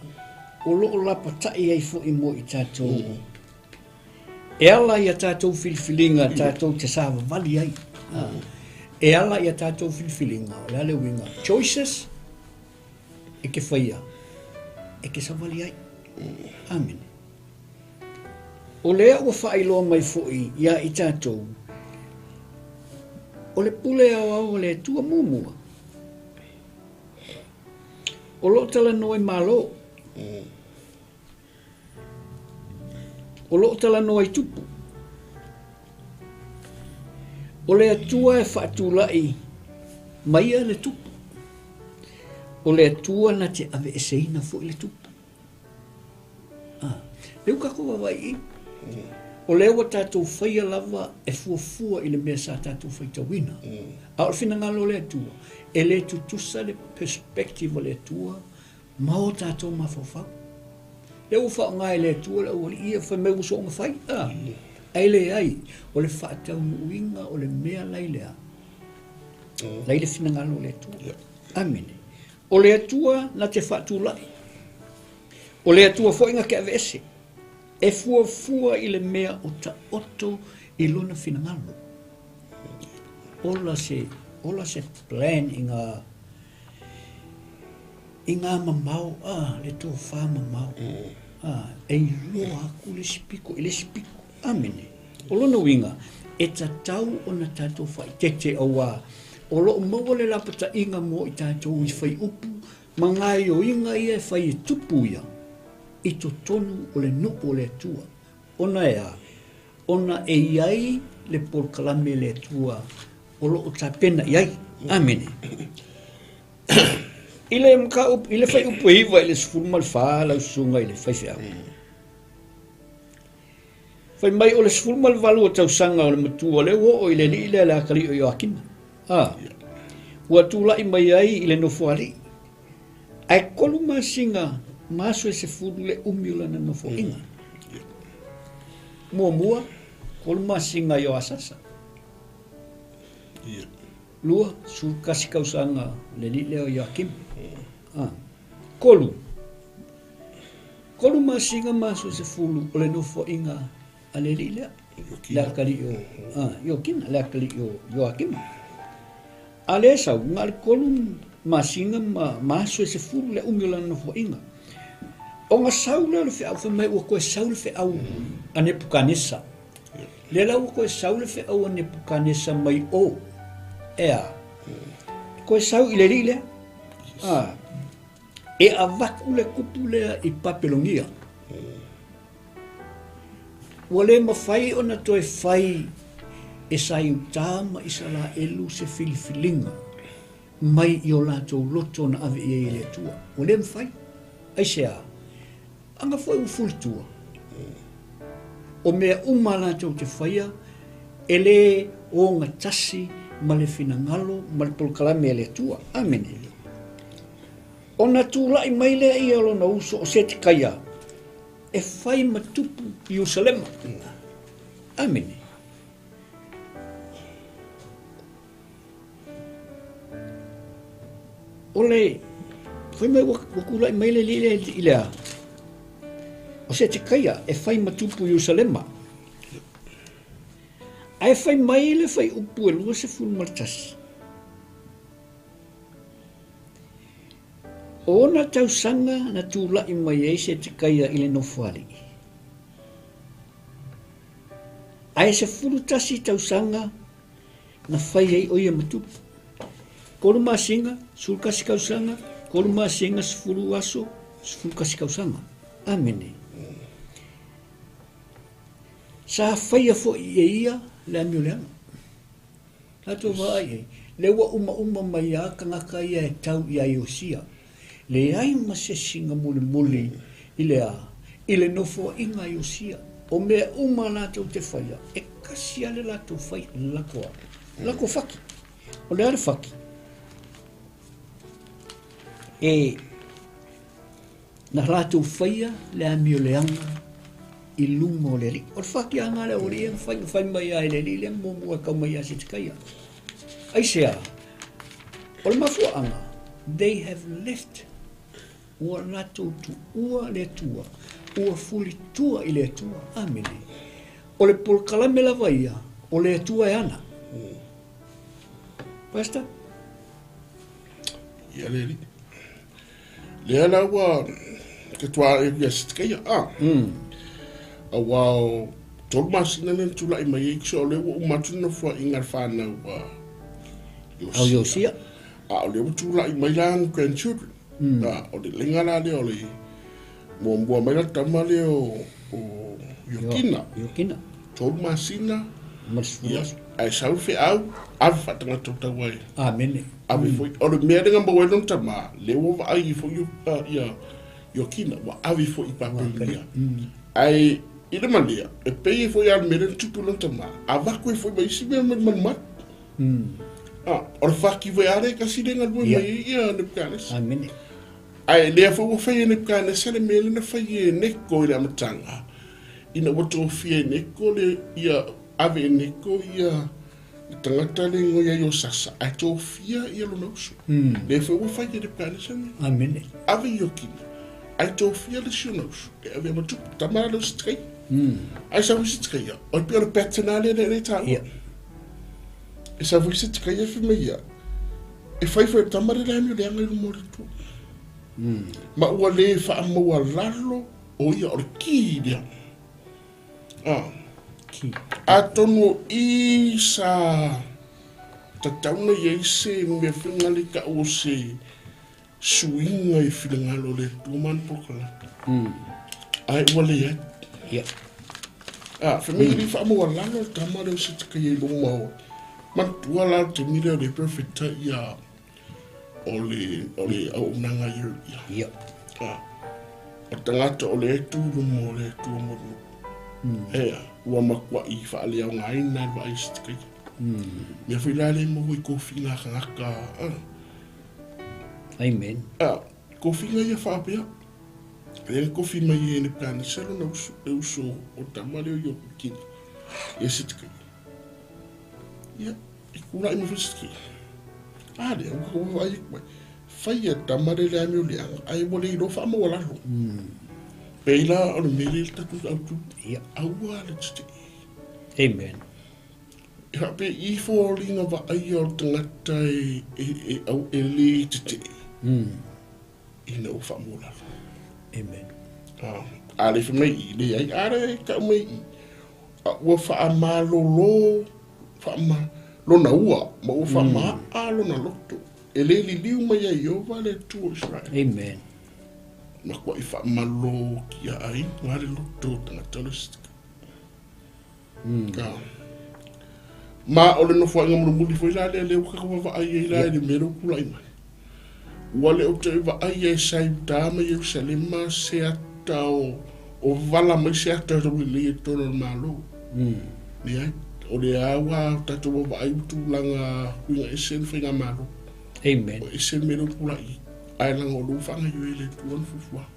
Speaker 1: o loo lapatai ai foi mo i tatou. E ala ia tatou filifiliga tatou te savavali ai. E ala ia tatou filifiliga, o le a le uiga? Choices e te faia, e te savali ai. Amene. O lea ua faailoa mai foi ia i tatou, o le pule aoao a le Atua muamua. O loo talanoa i Malo. O loo talanoa i tupu. O le Atua e faatulai maia le tupu. O le Atua na te aveeseina foi le tupu. Lea ua tatou vaavaai i i. O lea ua tatou faia lava e fuafua i le mea sa tatou faitauina. A o le finagalo o le Atua, e le tutusa le perspective o le Atua ma o tatou mafaufau. Lea ua faaaoga e le Atua le aualii ia fai mai ua soona fai. Ae leai, o le faataunuuina o le mea la i le a? La i le finagalo o le Atua. Amene. O le Atua na te faatulai. O le Atua foi na te aveese. E fuafua i le mea o taoto i lona finagalo. Ola se, ola se plan i ngā. I ngā mamao, a, le tofā mamao, a, e iloa aku le isi piko i le isi piko. Amene. O lona uiga, e tatau ona tatou faaeteete auā o lo o maua le lapataiga mo i tatou i whaiupu ma gaoioiga ia e fai e tupu ia i totonu o le nuu o le Atua. Ona e a? Ona e i ai le polokalame a le Atua o lo o tapena i ai. Amene. I le mataupu, i le fuaiupu e 9 i le 14 lau susuga i le faifeau. Fai mai o le 18 o tausaga o le matua lea ua oo i le alii lea le akalii o Ioakima. A, ua tulai mai ai i le nofoalii. Ae 3 masina ma aso e 10 le umi o lana nofoaiga. Muamua, 3 masina i o Asasa. 21 tausaga le alii lea o Ioakima. A, 3. 3 masina ma aso 10 o le nofoaiga a le alii lea. Le akalii o Ioakina, le akalii o Ioakima. A lea sau, na o le 3 masina ma aso e 10 le umi o lana nofoaiga. Ona sau lea o le feau, fai mai ua toe sau le feau a Nepukanesa. Lea la ua toe sau le feau a Nepukanesa mai o, e a, toe sau i le alii lea. A, e avatu le kupu lea i Papelonia. Ua le mafai ona toe fai e sa Iuta ma Isaraelu se filifiliga mai i o latou loto na ave i ai e le Atua. Ua le mafai. Aisea? Aga foi ua fulitua. O mea uma a latou te faia, e le ogatasi ma le finagalo ma le polokalame a le Atua. Amene. Ona tulai mai lea ia o lona uso o Setekaia e fai ma tupu i Ierusalema. Amene. O le fai mai ua tulai mai le alii lea i le a? O Setekaia e fai ma tupu i Ierusalema. Ae fai mai le fuaiupu e 21. O ona tausaga na tulai mai ai Setekaia i le nofoalii. Ae 11 tausaga na fai ai o ia ma tupu. 3 masina, 11 tausaga, 3 masina, 10 aso, 11 tausaga. Amene. Sa faia foi e ia le amioleaga. Tatou vaai i ai, lea ua umauma mai lava tagata ia e tau ia Iosia. Leai ma se isi na mulimuli i le a? I le nofoaiga a Iosia. O mea uma latou te faia, e kasi lava le latou fai, le latou a? Le latou faki. O le a le faki? E na latou faia le amioleaga i luma o le Alii. O le faakiaga lea o alii na fai, na fai mai lava e le alii lea muamua e tau mai ia Setekaia. Aisea? O le mafuaaga, they have left, ua latou tuua le Atua, ua fulitua i le Atua. Amene. O le polokalame lava ia, o le Atua e ana. Pastor?
Speaker 2: Ia le alii. Lea la ua te tua e ia sitikeia a. Aua o 3 masina lea na tulai mai ai so o lea ua uma atu le nofoaiga a le fanau a
Speaker 1: Iosia.
Speaker 2: A o lea ua tulai mai la ana grandchildren. A o le lenga la lea o le muamua mai la tama lea o Iokina.
Speaker 1: Iokina.
Speaker 2: 3 masina.
Speaker 1: Ma le 10 aso.
Speaker 2: Ae sau le feau, ave faatagata o tau ai.
Speaker 1: Amene.
Speaker 2: Ave foi, o le mea lea na maua ai lona tama, lea ua vaai ai foi ia Iokina, ua ave foi i Papelonia. Ae i le malea, e pei ai foi lava le mea lea na tupu i lona tama, avatu ai foi ma isi mea mai le malumalu. O le faki foi lava lea e tasi lea e galue mai ai ia Nebukanesa.
Speaker 1: Amene.
Speaker 2: Ae lea foi ua fai e Nebukanesa le mea lea na fai e Neko i le amataga, ina ua tofia e Neko le ia ave e Neko ia le tagata le igoa ia Iosasa, ae tofia ia lona uso. Lea foi ua fai e Nebukanesa le mea.
Speaker 1: Amene.
Speaker 2: Ave Iokina, ae tofia le isi ona uso, e ave ma tupu, tama la lea o Sitikaia. Ae sau i Sitikaia, o le pei o le pattern lava lea lea e taua. E sau foi Sitikaia fai mai ia, e fai foi e le tama lea le amio leaga i luma o le Atua. Ma ua lē faamaualalo o ia o le ki lea. Atonu o i sa tatau ona i ai se mea foi lea e tau o se suiga i finagalo o le Atua ma ana polokalame. Ae ua leai.
Speaker 1: Ia.
Speaker 2: A, fai mai e le i faamaualalo le tama lea o Setekaia i luma o, manatua la le taimi lea o lea e perofeta ia o le, o le auaunaga a Ieremia.
Speaker 1: Ia.
Speaker 2: A, o le tagata o lea e tu i luma o le Atua mo le nuu. Ea, ua matuai faaleaogaina e le vaai a Setekaia. Mea foi la lea e maua i tofiga a tagata, a.
Speaker 1: Amen.
Speaker 2: A, tofiga ia faapea, lea na tofi mai e Nebukanesa lona uso, le uso o le tama lea o Ioakini, ia Setekaia. Ia, e tulai mai foi Setekaia. A lea, ua vaai atu mai, fai e tama lea le amio leaga, ae ua le iloa faamaualalo. Pei la o le mea lea i le tatou autu,
Speaker 1: Ia.
Speaker 2: aua le tetee.
Speaker 1: Amen.
Speaker 2: E faapea i foliga vaaia o le tagata e, e, e, au, e lē tetee ina ua faamaualalo.
Speaker 1: Amen.
Speaker 2: A, a le fai mai i, leai, a le tau mai i, a ua faamalolo, faama, lona ua, ma ua faamaa lona loto. E lē liliu mai ia Ieova le Atua o Isaraele.
Speaker 1: Amen.
Speaker 2: Matuai faamalolo tiaaiga le loto o tagata o le Ma o le nofoaiga mulimuli foi la lea, lea ua tatou vaavaai ai la i le mea lea ua tulai mai. Ua le o toe vaaia e sa Iuta ma Ierusalema se ata o, o vala mai se ata o taulelei i totonu o le Malo. Leai, o lea ua tatou vaavaai ua tulaga huiga ese le faigamalo.
Speaker 1: Amen.
Speaker 2: Ua ese le mea lea ua tulai, ae leaga o lea ua faagaoioi e le Atua ana fuafuaga.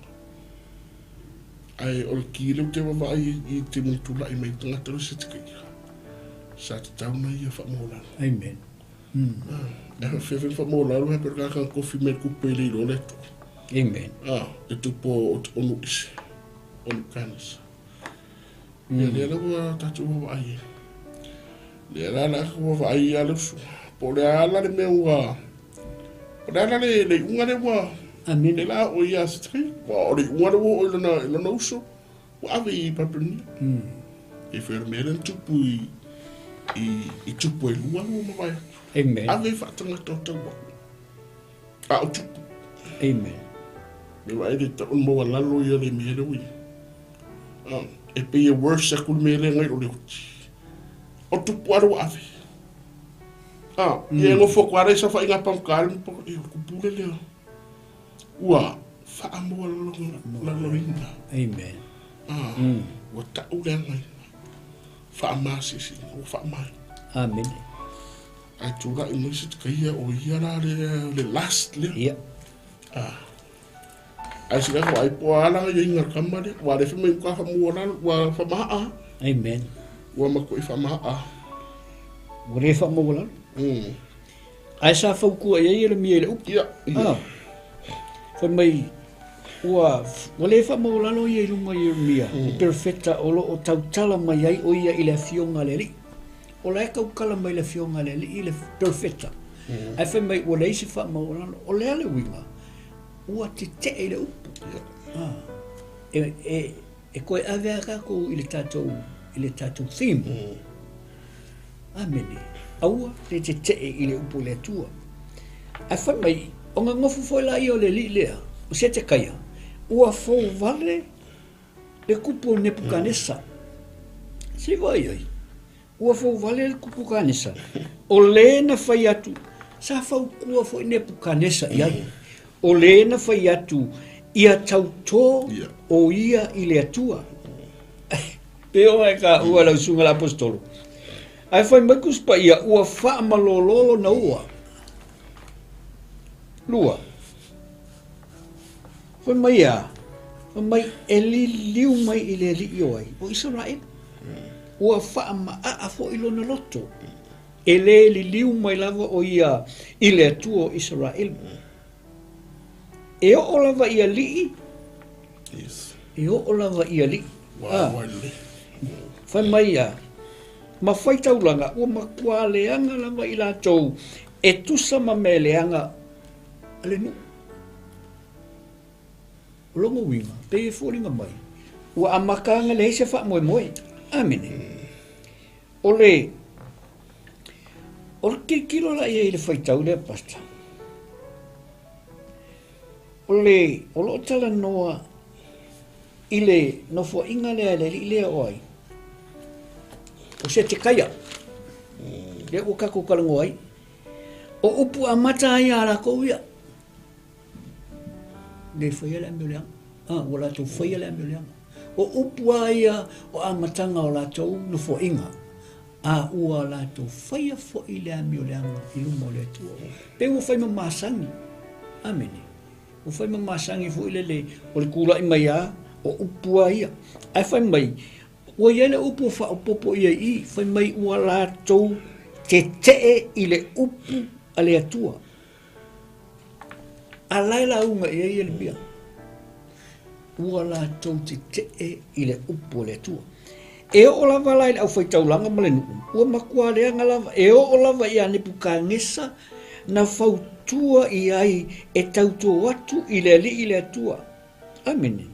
Speaker 2: Ae o le ki lea ou te vaavaai ai i te tulai mai tagata o le Setekaia, sa tatau ona ia faamaualalo.
Speaker 1: Amen.
Speaker 2: E faapefea foi ona faamaualalo ae pei o le tagata na tofi mai e le tupu e le iloa le Atua.
Speaker 1: Amen.
Speaker 2: Ah, le tupu o o Nu'uese, o Nebukanesa. Ia lea la ua tatou vaavaai ai. Lea la la ua vaavaai ia le uso. Po o le a la le mea ua Po o le a la le, le iuga lea ua
Speaker 1: Amen.
Speaker 2: Le la o ia Setekaia. Ua o le iuga lea ua oo i lona, i lona uso, ua ave i Papelonia. E foi o le mea lea na tupu i, i, i tupu e lua ua mavae atu.
Speaker 1: Amen.
Speaker 2: Ave faatagata o taua. A o tupu.
Speaker 1: Amen.
Speaker 2: Me vaai le tau maualalo ia le mea lea ua i ai. Ah, e pei e worse aku le mea lea ngai o le oti. O tupu a le ua ave. Ah, ia e nofo atu lava le saofaiga a pagota le e o le pule lea. Ua faamaualaloina.
Speaker 1: Amen.
Speaker 2: Ah, ua tau le againa. Faamasisiina, ua faamaina.
Speaker 1: Amen.
Speaker 2: Ae tulai mai Setekaia o ia la le, le last lea.
Speaker 1: Ia.
Speaker 2: Ah. Ae sila ko ai po ala ia inga kama lea. Ua le fai mai ua faamaualalo, ua faamaaa.
Speaker 1: Amen.
Speaker 2: Ua matuai faamaaa.
Speaker 1: Ua le faamaualalo. Ae sa fautua i ai Ieremia i le upu.
Speaker 2: Ia, ia.
Speaker 1: Ah. Fai mai, ua, ua le faamaualalo ia i luga o Ieremia, le perofeta o lo o tautala mai ai o ia i le afioga a le Alii. O la e tautala mai i le afioga a le Alii le perofeta. Ae fai mai ua leai se faamaualalo. O le a le uiga? Ua tetee i le upu. Ah. E, e, E toe ave a tatou i le tatou, i le tatou theme. Amene. Aua le tetee i le upu o le Atua. Ae fai mai, ona nofo foi laia o le alii lea, o Setekaia, ua fouvale le kupu o Nepukanesa. Se i vaai ai. Ua fouvale le kupu Kanesa, o le na fai atu, sa fautua foi Nepukanesa i ai, o le na fai atu, ia tautō o ia i le Atua. Pe o e ka ua lau susuga le aposetolo. Ae fai mai Tusi Paia, ua faamalolo lona ua. Lua. Fai mai a, fai mai e liliu mai i le Alii o ai, o Isaraelu. Ua faamaaa foi lona loto, e le liliu mai lava o ia i le Atua o Isaraelu. E oo lava i alii,
Speaker 2: Yes.
Speaker 1: e oo lava i alii.
Speaker 2: Ua ua lelei.
Speaker 1: Fai mai a, ma fai taulaga, ua matua leaga lava i latou e tusa ma mea leaga a le nuu. O lona uiga, pei e foliga mai, ua amata ana leai se faamoemoe. Amene. O le o le tilotilo la i ai i le faitau lea, Pastor, o le o lo o talanoa i le nofoaiga lea a le alii lea o ai? O Setekaia. Lea ua tatou talanoa ai. O upu amata ai a latou ia. Le faia le amio leaga. Ah, ua latou faia le amio leaga. O upu a ia o amataga o latou nofoaiga, a ua latou faia foi le amio leaga i luma o le Atua. Pei ua fai ma masani. Amene. Ua fai ma masani foi lele o le tulai mai a o upu a ia. Ae fai mai, ua i ai le upu ua faaopoopo ʻia i i, fai mai ua latou tetee i le upu a le Atua. A la e lauga i ai Ieremia, ua latou tetee i le upu a le Atua. E oo lava la i le aufaitaulaga ma le nuu, ua matua leaga lava, e oo lava ia Nepukanesa na fautua i ai e tauto atu i le Alii le Atua. Amene.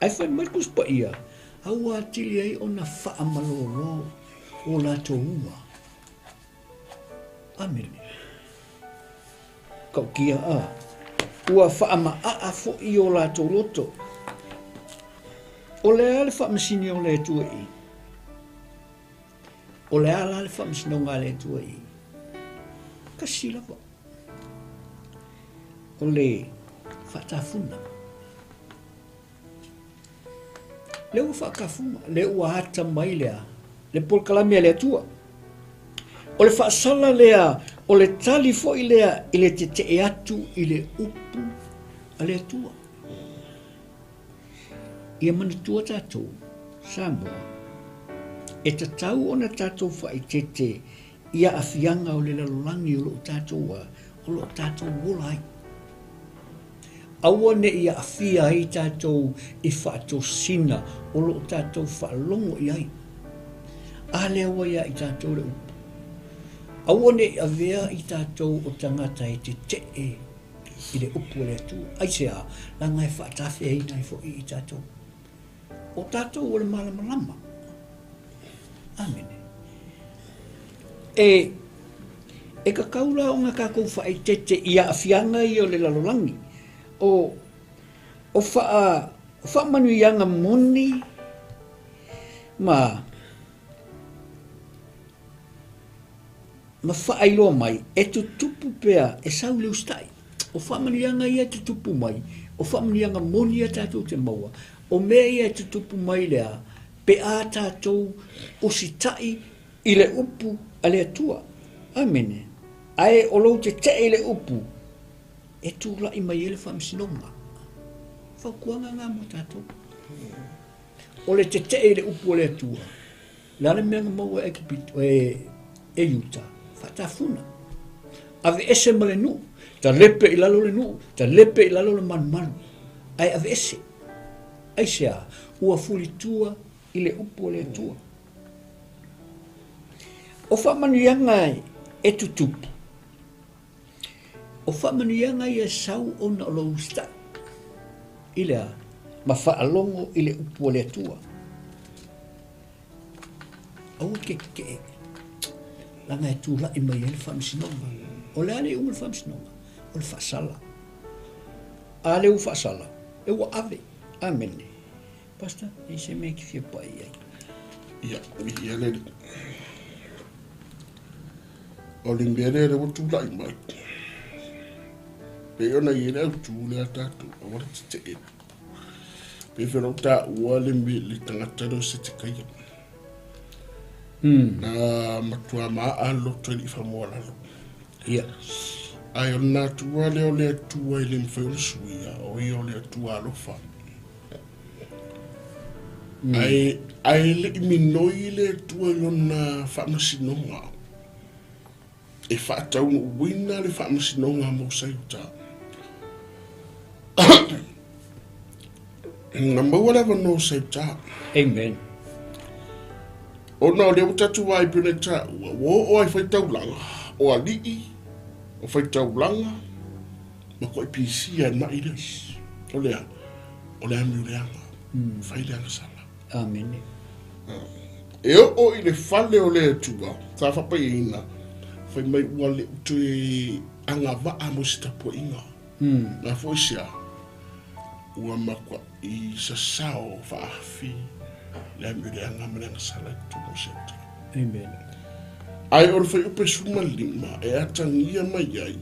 Speaker 1: Ae fai mai le Tusi Paia, a ua atili ai ona faamalolo o latou ua. Amene. Tautia a. Ua faamaaa foi o latou loto. O le a le faamasini o le Atua i i? O le a la le faamasinoga a le Atua i i? Tasi lava. O le faatafuna. Lea ua faatafuna, lea ua ata mai lea, le polokalame a le Atua. O le faasala lea, o le tali foi lea i le tetee atu i le upu a le Atua. Ia manatua tatou, Samoa, e tatau ona tatou faaeteete i aafiaga o le lalolagi o lo o tatou a, o lo o tatou ola ai. Aua ne i aafia ai tatou i faatosina o lo o tatou faalogo i ai. A lea ua ia i tatou le upu, Aua ne i avea i tatou o tagata e tetee i le upu a le Atua. Aisea? Leaga e faatafeaina ai foi i tatou. O tatou o le malamalama. Amene. E, e tatau la ona tatou faaeteete i aafiaga ia o le lalolagi. O, o faa, o faamanuiaga moni ma ma faailoa mai e tutupu pea e sau le usitai. O faamanuiaga ia e tutupu mai, o faamanuiaga moni ia tatou te maua, o mea ia e tutupu mai lea pe a tatou usitai i le upu a le Atua. Amene. Ae o lou tetee i le upu, e tulai mai ai le faamasinoga. Fautuaga na mo tatou. O le tetee i le upu a le Atua, Le a le mea na maua e Aikupito, e, e Iuta? Faatafuna. Aveese ma le nuu, talepe i lalo le nuu, talepe i lalo le malumalu, ae aveese. Aisea? Ua fulitua i le upu a le Atua. O faamanuiaga e tutupu, o faamanuiaga ia e sau ona o lou usitai i le a? Ma faalogo i le upu a le Atua. Aua e te tetee, leaga e tulai mai ai le faamasinoga. O le a le iuga o le faamasinoga? O le faasala. A lea ua faasala, e ua ave. Amene. Pastor, e i se mea e te fia pai ai?
Speaker 2: Ia, ia le O le mea lea lea ua tulai mai. Pei ona i ai le autu lea tatou, aua le tetee. Pei foi ona ou taua le le tagata lea o Setekaia. Na matua maa le loto e le i faamoalalo.
Speaker 1: Ia.
Speaker 2: Ae o le natura lea o le Atua e le mafai ona suia, o ia o le Atua alofa. Ae, ae le i minoi le Atua i lona faamasinoga e faataunuuina le faamasinoga mo Saiuta. Na maua le avanoa o Saiuta.
Speaker 1: Amen.
Speaker 2: Ona o lea ua tatou vaai pei ona taua, ua oo lava i faitaulaga, o alii, o faitaulaga, ma koipisia e mai lea. O lea. O le amio leaga. Fai le agasala.
Speaker 1: Amene.
Speaker 2: E oo i le fale o le Atua, sa faapaiaina, fai mai ua le toe agavaa mo se tapuaiga. Na foi sea, ua matuai sasao faaafi le amio leaga ma le agasala i totonu o se Atua.
Speaker 1: Amen.
Speaker 2: Ae o le fuaiupu 15 e atagia mai ai,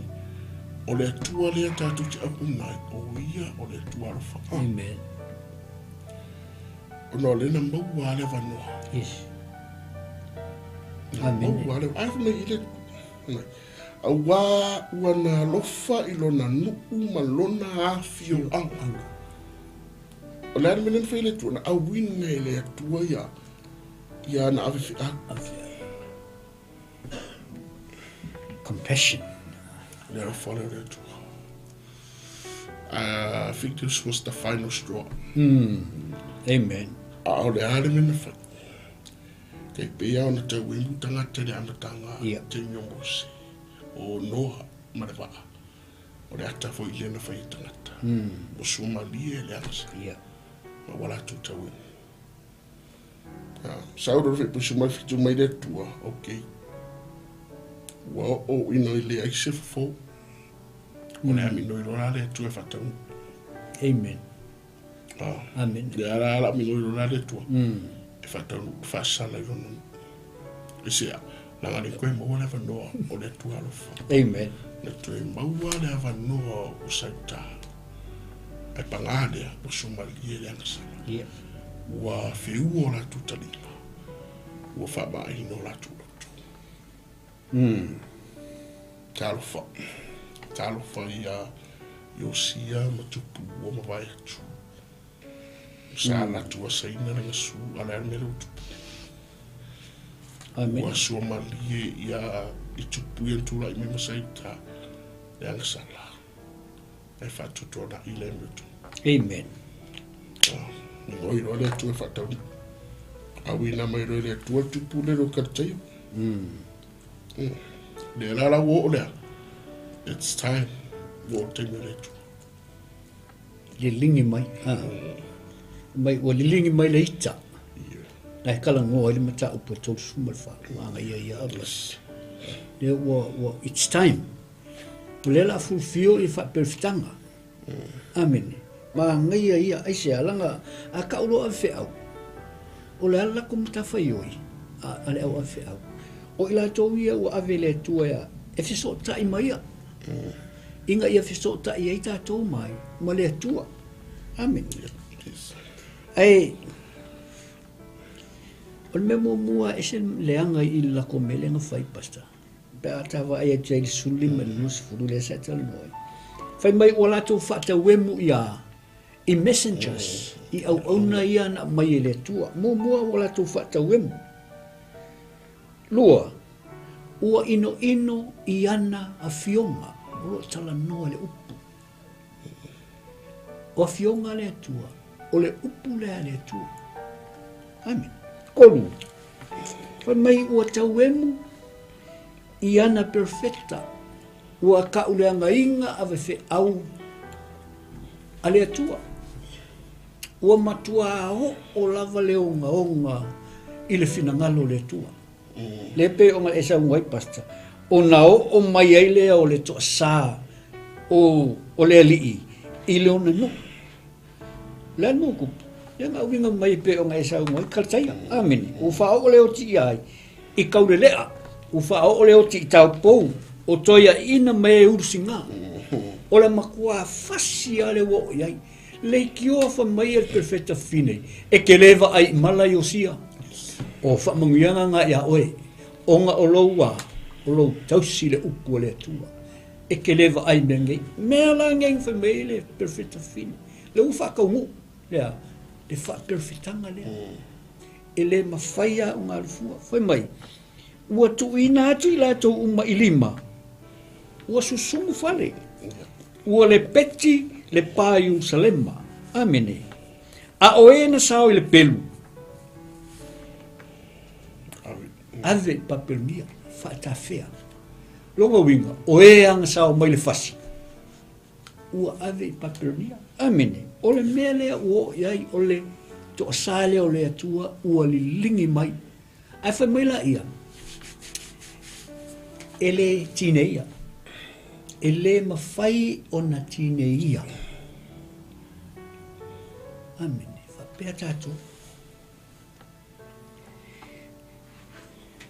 Speaker 2: o le Atua lea tatou te auauna ai, o Ia o le Atua alofa.
Speaker 1: Amen.
Speaker 2: Ona o lea na maua lava le avanoa.
Speaker 1: Yes.
Speaker 2: Na maua le, ai fai mai i le, auā ua na alofa i lona nuu ma lona afioaga. O le a le mea lea na fai e le Atua? Na auina e le Atua ia ia ana ave feau.
Speaker 1: Compassion.
Speaker 2: Le alofa lea o le Atua. I think this was the final straw.
Speaker 1: Amen.
Speaker 2: A o le a le mea na fai. Kei pei lava ona tau emu tagata i le amataga
Speaker 1: Ia.
Speaker 2: taimi o Mose, o Noa ma le vaa. O le ata foi lea na fai e tagata. Ua suamalie le agasa.
Speaker 1: Ia.
Speaker 2: Ma ua latou tau emu. Sau loa le faipusi mai fitu mai le Atua, ok. Ua oo ina i leai se fofo. O le amino i loa la le Atua e faataunuu.
Speaker 1: Amen.
Speaker 2: Ah.
Speaker 1: Amen.
Speaker 2: Le ala ala amino i loa la le Atua. E faataunuu, e faasala i lona nuu. E sea, laga le koe maua le avanoa o le Atua alofa.
Speaker 1: Amen.
Speaker 2: Na toe maua le avanoa o Sauta. Ae pagā lea, ua suamalie le agasala.
Speaker 1: Yeah.
Speaker 2: Ua feua o latou taliga, ua faamaaina o latou loto. Talofa, talofa ia Iosia ma tupu ua mavae atu. Sa latou asaina le gasu, a o le a le mea lea ua tupu?
Speaker 1: Amen.
Speaker 2: Ua suamalie ia i tupu ia na tulai mai ma Saita le agasala. E faatuatuanai le amiotonu.
Speaker 1: Amen.
Speaker 2: Migoi loa le Atua e faataunuu. Auina mai loa e le Atua le tupu lea i Kalataio. Lea la la ua oo lea. It's time. Ua oo le taimi o le Atua.
Speaker 1: Liligi mai. Ha. Mai ua liligi mai le ita.
Speaker 2: Yeah.
Speaker 1: Na e talanoa ai le mataupu e 34. Magaia ia a
Speaker 2: Yes.
Speaker 1: Lea ua, ua, it's time. O lea la fulfio i faaperefitaga. Amene. Manaia ia aisea laga a kau loa ave feau. O le a le latou matafaioi a le au ave feau. O i latou ia ua ave i le Atua ea e fesootai ma ia. Ina ia fesootai ai tatou mai ma le Atua. Amene. Ae o le mea muamua e ese leaga i le latou mea lea na fai, Pastor. Pe a ta vaai atu ai i le 15 i le 20 lea sa e talanoa ai. Fai mai ua latou faatauemu ia i messengers, i auauna ia na aumai e le Atua. Muamua ua latou faatauemu. Lua, ua inoino i ana afioga o lo o talanoa i le upu. O afioga a le Atua, o le upu lea a le Atua. Amen. Kolu, fai mai ua tauemu i ana perfecta, ua kauleagaina ave feau a le Atua. Ua matua oo lava le ogaoga i le finagalo o le Atua. Lea pei ona e saunoa ai, Pastor, ona oo mai ai lea o le toasā o, o le alii i lona nuu. O le a le mea ua tupu? Lea na uiga mai pei ona e saunoa ai, Kalataia. Amene. Ua faaoo le oti ia ai i Kaulelea, ua faaoo le oti i Taupou, o toeaiina mai e ulusiga. O le matua fasi lava le ua oo i ai. Leitioa fai mai e le perofeta Fine, E te le vaai i mala Iosia, o faamanuiaga na iā oe, ona o lou a, o lou tausi i le upu a le Atua. E te le vaai i mea nei. Mea la nei na fai mai ai le perofeta Fine, lea ua faataunuu, lea, le faaperofetaga lea. E le mafai lava ona alu fua. Fai mai, ua tuuina atu i latou uma i lima, ua susumu fale, ua lepeti le pa i Ierusalema. Amene. A o e na sao i le pelu, ave i Papelonia, faatafea. Lona uiga, o e ana sao mai le fasi, Ua ave i Papelonia. Amene. O le mea lea ua oo i ai o le toasā lea o le Atua ua liligi mai. Ae fai mai laia, e le tineia. E le mafai ona tineia. Amene. Faapea tatou.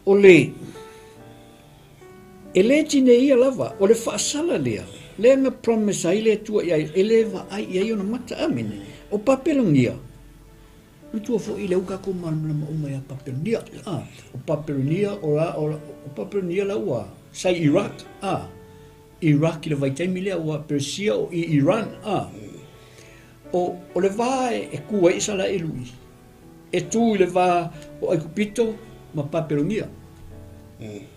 Speaker 1: O le, e le tineia lava, o le faasala lea, lea na promise ai le Atua i ai, e le vaai i ai ona mata. Amene. O Papelonia, matua foi lea ua tatou malamalama uma ia Papelonia. Ah, o Papelonia, o la, o, o Papelonia la ua sa i Iraq. Ah, Iraq i le vaitaimi lea ua Persia o i Iran. Ah, o, o le va e, e ku ai Isaraelu i E tū i le vā o Aikupito ma Papelonia.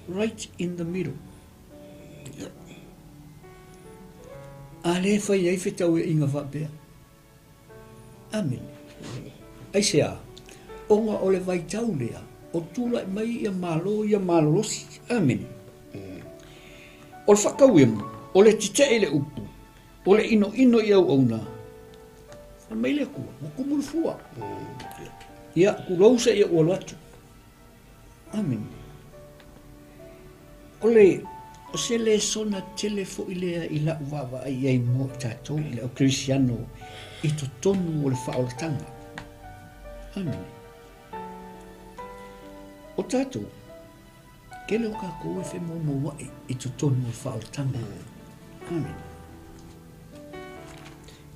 Speaker 1: Right in the middle.
Speaker 2: Yep.
Speaker 1: A lea e fai ai fetauaiga faapea. Amene. Aisea? Ona o le vaitau lea, o tulai mai ia Malo ia malolosi. Amene. O le faatauemu, o le tetee i le upu, O le ʻinoʻino i auauna, fai mai le Atua, ua tumu le fua. Ia, tulou seia ua alu atu. Amene. O le, o se lesona tele foi lea i la'u vaavaai i ai mo i tatou i le au Kerisiano i totonu o le faaolataga. Amene. O tatou, Tele o tatou e femoumoua'i i totonu o le faaolataga. Amene.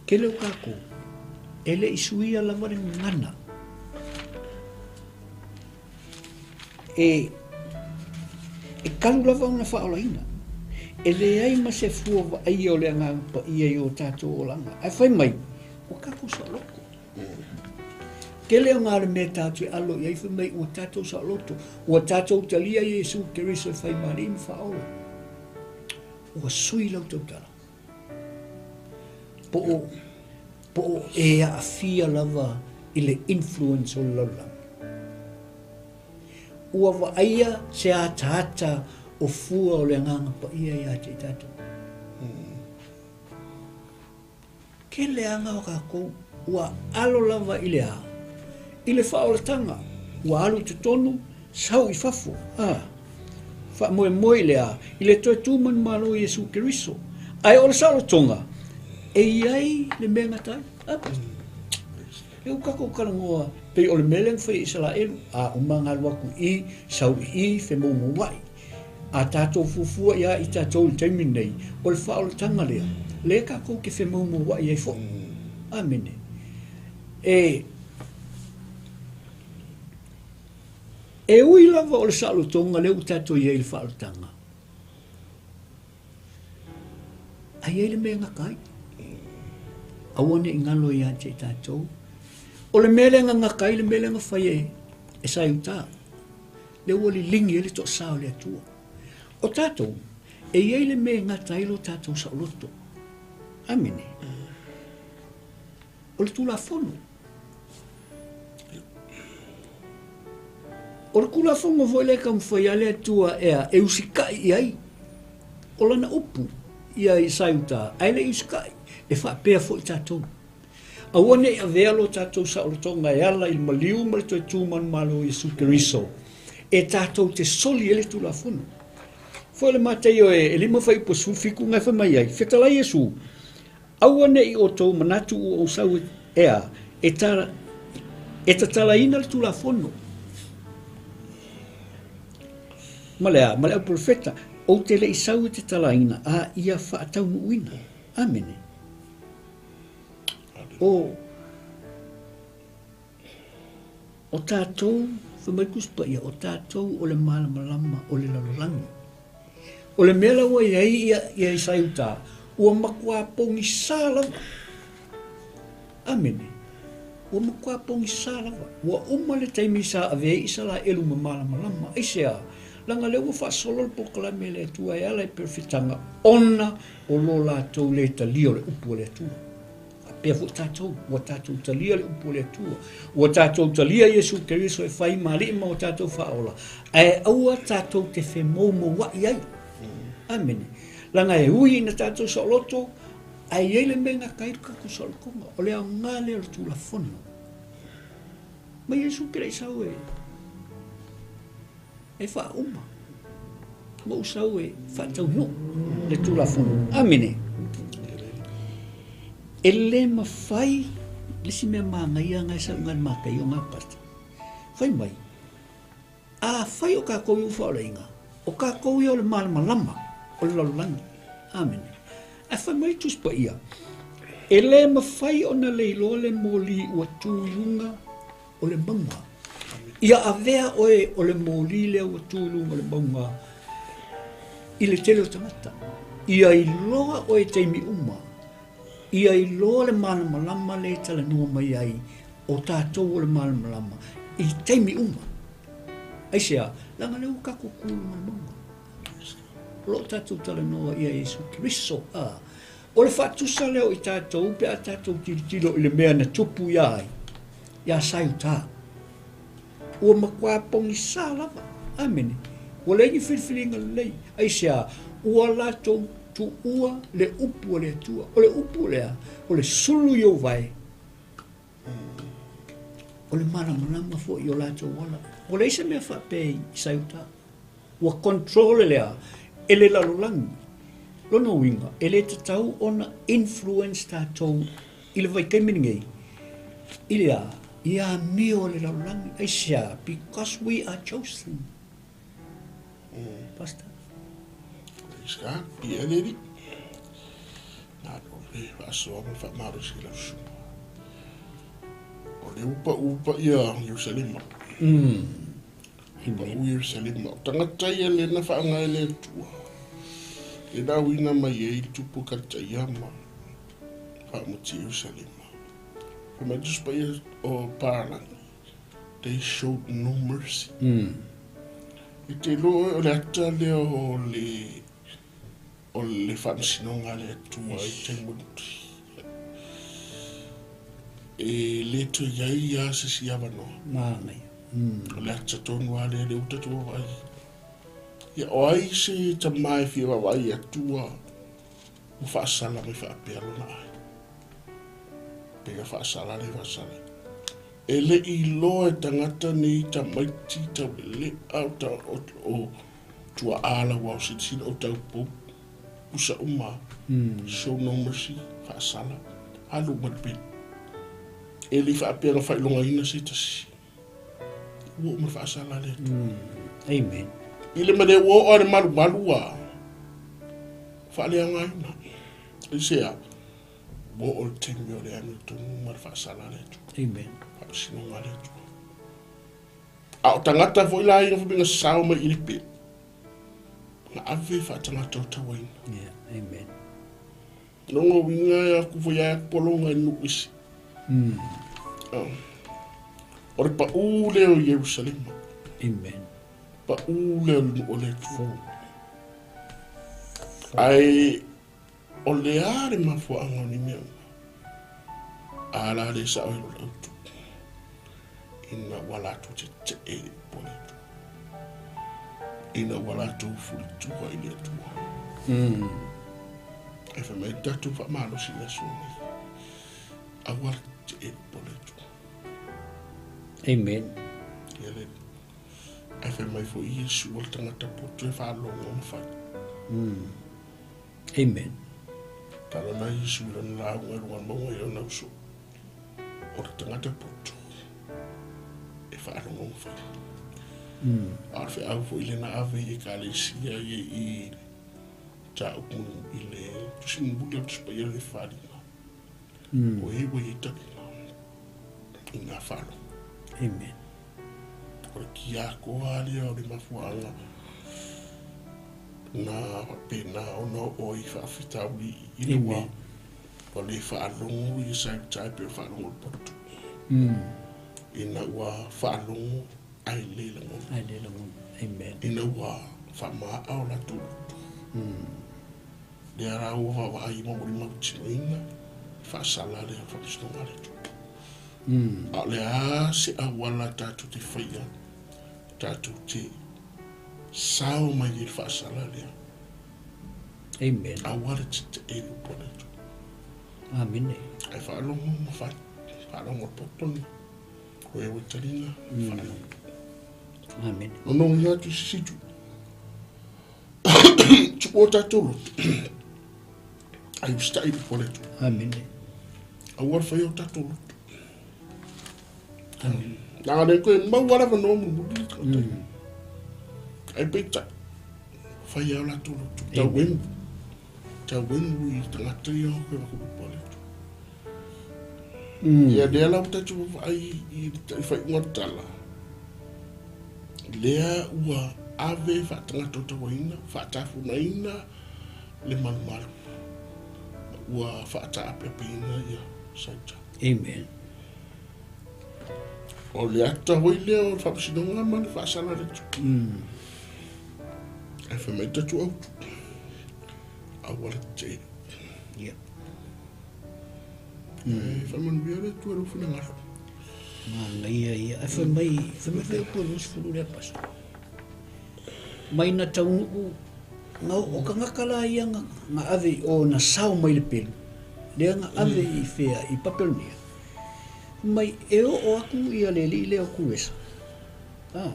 Speaker 1: Tele o tatou e le i suia lava le gagana e, e kalu lava ona faaolaina. E leai ma se fua vaaia o le Agaga Paia i o tatou olaga. Ae fai mai, ua tatou saoloto. Tele o ngā le mea tātou e alo i ai fai mai ua tātou saoloto, ua tātou talia Iesu Keriso e whai maari ma whaola. Ua sui lau tautala. Po o, po o e aafia lava i le influence o le lalolagi. Ua vaaia se ataata o fua o le Agaga Paia ia te i tatou. Kele aga o tatou ua alo lava i le a? I le faaolataga, ua alu i totonu, sau i fafo, a. Faamoemoe i le a? I le toe tu manumalo o Iesu Keriso. Ae o le saolotoga, e i ai le mea e gata ai. A, Pastor? E ua tatou talanoa pei o le mea lea na fai e Isaraelu, a uma ona alu atu i i, sau i i, femoumouai. A tatou fuafua iā i tatou i le taimi lenei, o le faaolataga lea, lea tatou te femoumouai ai foi. Amene. E, e ui lava o le saolotoga lea ua tatou i ai i le faaolataga, a i ai le mea e gata ai. Aua ne i galo ia te i tatou. O le mea lea na gata ai le mea lea na fai e, e Saiutā. Lea ua liligi ai le toasā o le Atua. O tatou, e i ai le mea e gata ai lo tatou saoloto. Amene. O le Tulafono. O le Tulafono foi lea e taumafai lava le Atua ea e usitai i ai. O lana upu ia i Saiuta, ae le i usitai. E faapea foi tatou. Aua ne i avea lo tatou saolotoga e ala i le maliu ma le toe tu manumalo o Iesu Keriso, e tatou te soli ai le Tulafono. Foi le Mataio e 5 fuaiupu 17 na e fai mai ai, Fetalai Iesu, aua ne i outou manatu ua ou sau ea e, ta, e tatalaina le Tulafono. Ma le a, ma le auprofeta, ou te le i sau e tatalaina, a ia faataunuuina. Amene. O, o tatou, fai mai Tusi Paia, o tatou o le malamalama o le lalolagi. O le mea la ua i ai ia, ia Isaiuta, ua matua pogisa lava. Amene. Ua matua pogisa lava. Ua uma le taimi sa ave ai Isaraelu ma malamalama. Aisea? Leaga lea ua faasolo le polokalame a le Atua e ala i perofetaga ona o lo latou le talia o le upu a le Atua. Faapea foi tatou, ua tatou talia le upu a le Atua, ua tatou talia Iesu Keriso e fai ma Alii ma o tatou Faaola, ae aua tatou te femoumoua'i ai. Amene. Leaga e ui ina tatou saoloto, Ae i ai le mea e gata ai le tatou saolotoga, o le aoga lea o le Tulafono. Ma Iesu ke leʻi sau e e faauma, ma ou sau e faataunuu le Tulafono. Amene. E le mafai le isi mea manaia na e sauga i le Mataio na pasta. Fai mai, Afai o tatou i ufaolaina, o tatou ia o le malamalama o le lalolagi. Amene. Ae fai mai le Tusi Paia, E le mafai ona leiloa le moli ua tu i luga o le mauga. Ia avea oe o le moli lea ua tu i luga o le mauga i le tele o tagata. Ia iloa oe i taimi uma. Ia iloa le malamalama lea e talanoa mai ai o tatou o le malamalama i taimi uma. Aisea? Leaga lea ua tatou tu i luga o le mauga. O lo o tatou talanoa ia Iesu Keriso. A. O le faatusa lea o i tatou pe a tatou tilotilo i le mea na tupu ia ai, ia Saiuta. Ua matua pogisa lava. Amene. Ua leai ni filifiliga lelei. Aisea? Ua latou tuua le upu a le Atua. O le upu lea, o le sulu i ou vae. O le malamalama foi i o latou ala. Ua leai se mea faapea i Saiuta. Ua control e le a? E le lalolagi. Lona uiga, e le tatau ona influence tatou i le vaitaimi lenei i le a? I amio a le lalolagi. Aisea? Because we are chosen. Pastor.
Speaker 2: Praise God. Ia le alii. Malo le faasoa ma le faamalosi i lau susuga. O le ua pau paia Ierusalema. Pau Ierusalema. O tagata ia lea na faaaoga e le Atua. Lea na auina mai ai le tupu kalitaia ma faamuti Ierusalema. Fai mai le Tusi Paia o Paralagi. They showed no mercy. E te iloa oe o le ata lea o le o le faamasinoga a le Atua i taimi mulimuli. E le toe i ai lava se isi avanoa.
Speaker 1: Manaia.
Speaker 2: O le ata tonu lava lea, lea ua tatou vaavaai. Ia, o ai se tama e fia vaavaai i Atua ua faasala mai faapea lona aiga? Pe na faasala le faasala. E le i iloa e tagata nei tamaiti tauelea o, o, tuaa lau ao silasila o taupou pusa uma show no mercy faasala alu ma le pele e le i faapea na faailogaina se tasi ua uma faasala le Atua.
Speaker 1: Amen.
Speaker 2: I le mea ua oo a le malumalu a faaleaogaina aisea ua oo le taimi o le amiotonu ma le faasala le Atua.
Speaker 1: Amen.
Speaker 2: Faamasinoga le Atua. A o tagata foi la ia na sao mai i le pele na ave faatagata o tauaina.
Speaker 1: Yeah, amen.
Speaker 2: Longa uiga e aku foi ai aku polonga i nuu isi. O le paʻū lea o Ierusalema.
Speaker 1: Amen.
Speaker 2: Paʻū lea o le nuu o le Atua. Ae o le a le mafuaaga o ni mea uma? A la le sao i lo le autu. Ina ua latou tetee i le upu a le Atua. Ina ua latou fulitua i le Atua. E fai mai tatou faamalosi i le aso lenei. Aua le tetee i le upu a le Atua.
Speaker 1: Amen.
Speaker 2: Ia le ae fai mai foi Iesu o le tagata poto e faalogo ma fai.
Speaker 1: Amen.
Speaker 2: Tala na Iesu i lana lauga i luga o le mauga i lana uso. O le tagata poto e faalogo ma fai. A o le feau foi lea na ave i ekalesia ia i mataupu i le tusi mulimuli o le Tusi Paia o le Faaaliga. O e ua i ai taliga i ngā faalogo.
Speaker 1: Amen.
Speaker 2: O le kiakoa lea o le mafuaaga na faapena ona oo ai faafitauli i le wā. Ua le faalogo ia Saitai pe o faalogo le poto. Ina ua faalogo ae le lagona.
Speaker 1: Ae le lagona. Amen.
Speaker 2: Ina ua faamaa o latou loto. Lea la ua vaavaai ma molimau tinoina faasala lea faamasinoga a le Atua. A o le a se auala tatou te faia, tatou te sao mai i le faasala lea.
Speaker 1: Amen.
Speaker 2: Aua le tetee i le upu a le Atua.
Speaker 1: Amene.
Speaker 2: Ae faalogo ma fai. Faalogo le poto ni. O e ua taliga, faalogo.
Speaker 1: Amene.
Speaker 2: Nonogi atu i sisitu. Tu'u o tatou loto. Ai usitai i upu a le Atua.
Speaker 1: Amene.
Speaker 2: Aua le faia o tatou loto.
Speaker 1: Amene.
Speaker 2: Leaga le koe maua le avanoa mulimuli le tagata. Ai peitai, fai lava o latou loto. Tau emu. Tau emu i tagata ia o koe vaku upu a le Atua. Ia lea la ua tatou vaavaai i le faaiuga o le tala, lea ua ave faatagata o tauaina, faatafunaina le malumalu, ua faataapeapeina ia Saita.
Speaker 1: Amen.
Speaker 2: O le ata foi lea o le faamasinoga ma le faasala le Atua. Ae fai mai tatou autu, aua le tetee.
Speaker 1: Ia.
Speaker 2: E faamanuia le Atua i lou finagalo.
Speaker 1: Manaia ia. Ae fai mai, fai mai fai upu e 20 lea paso. Mai na taunuu, na o tagata la ia na, na ave i o na sao mai le pelu, lea na ave i fea, i Papelonia. Mai e oo atu ia le alii lea o Kuresa. Ah.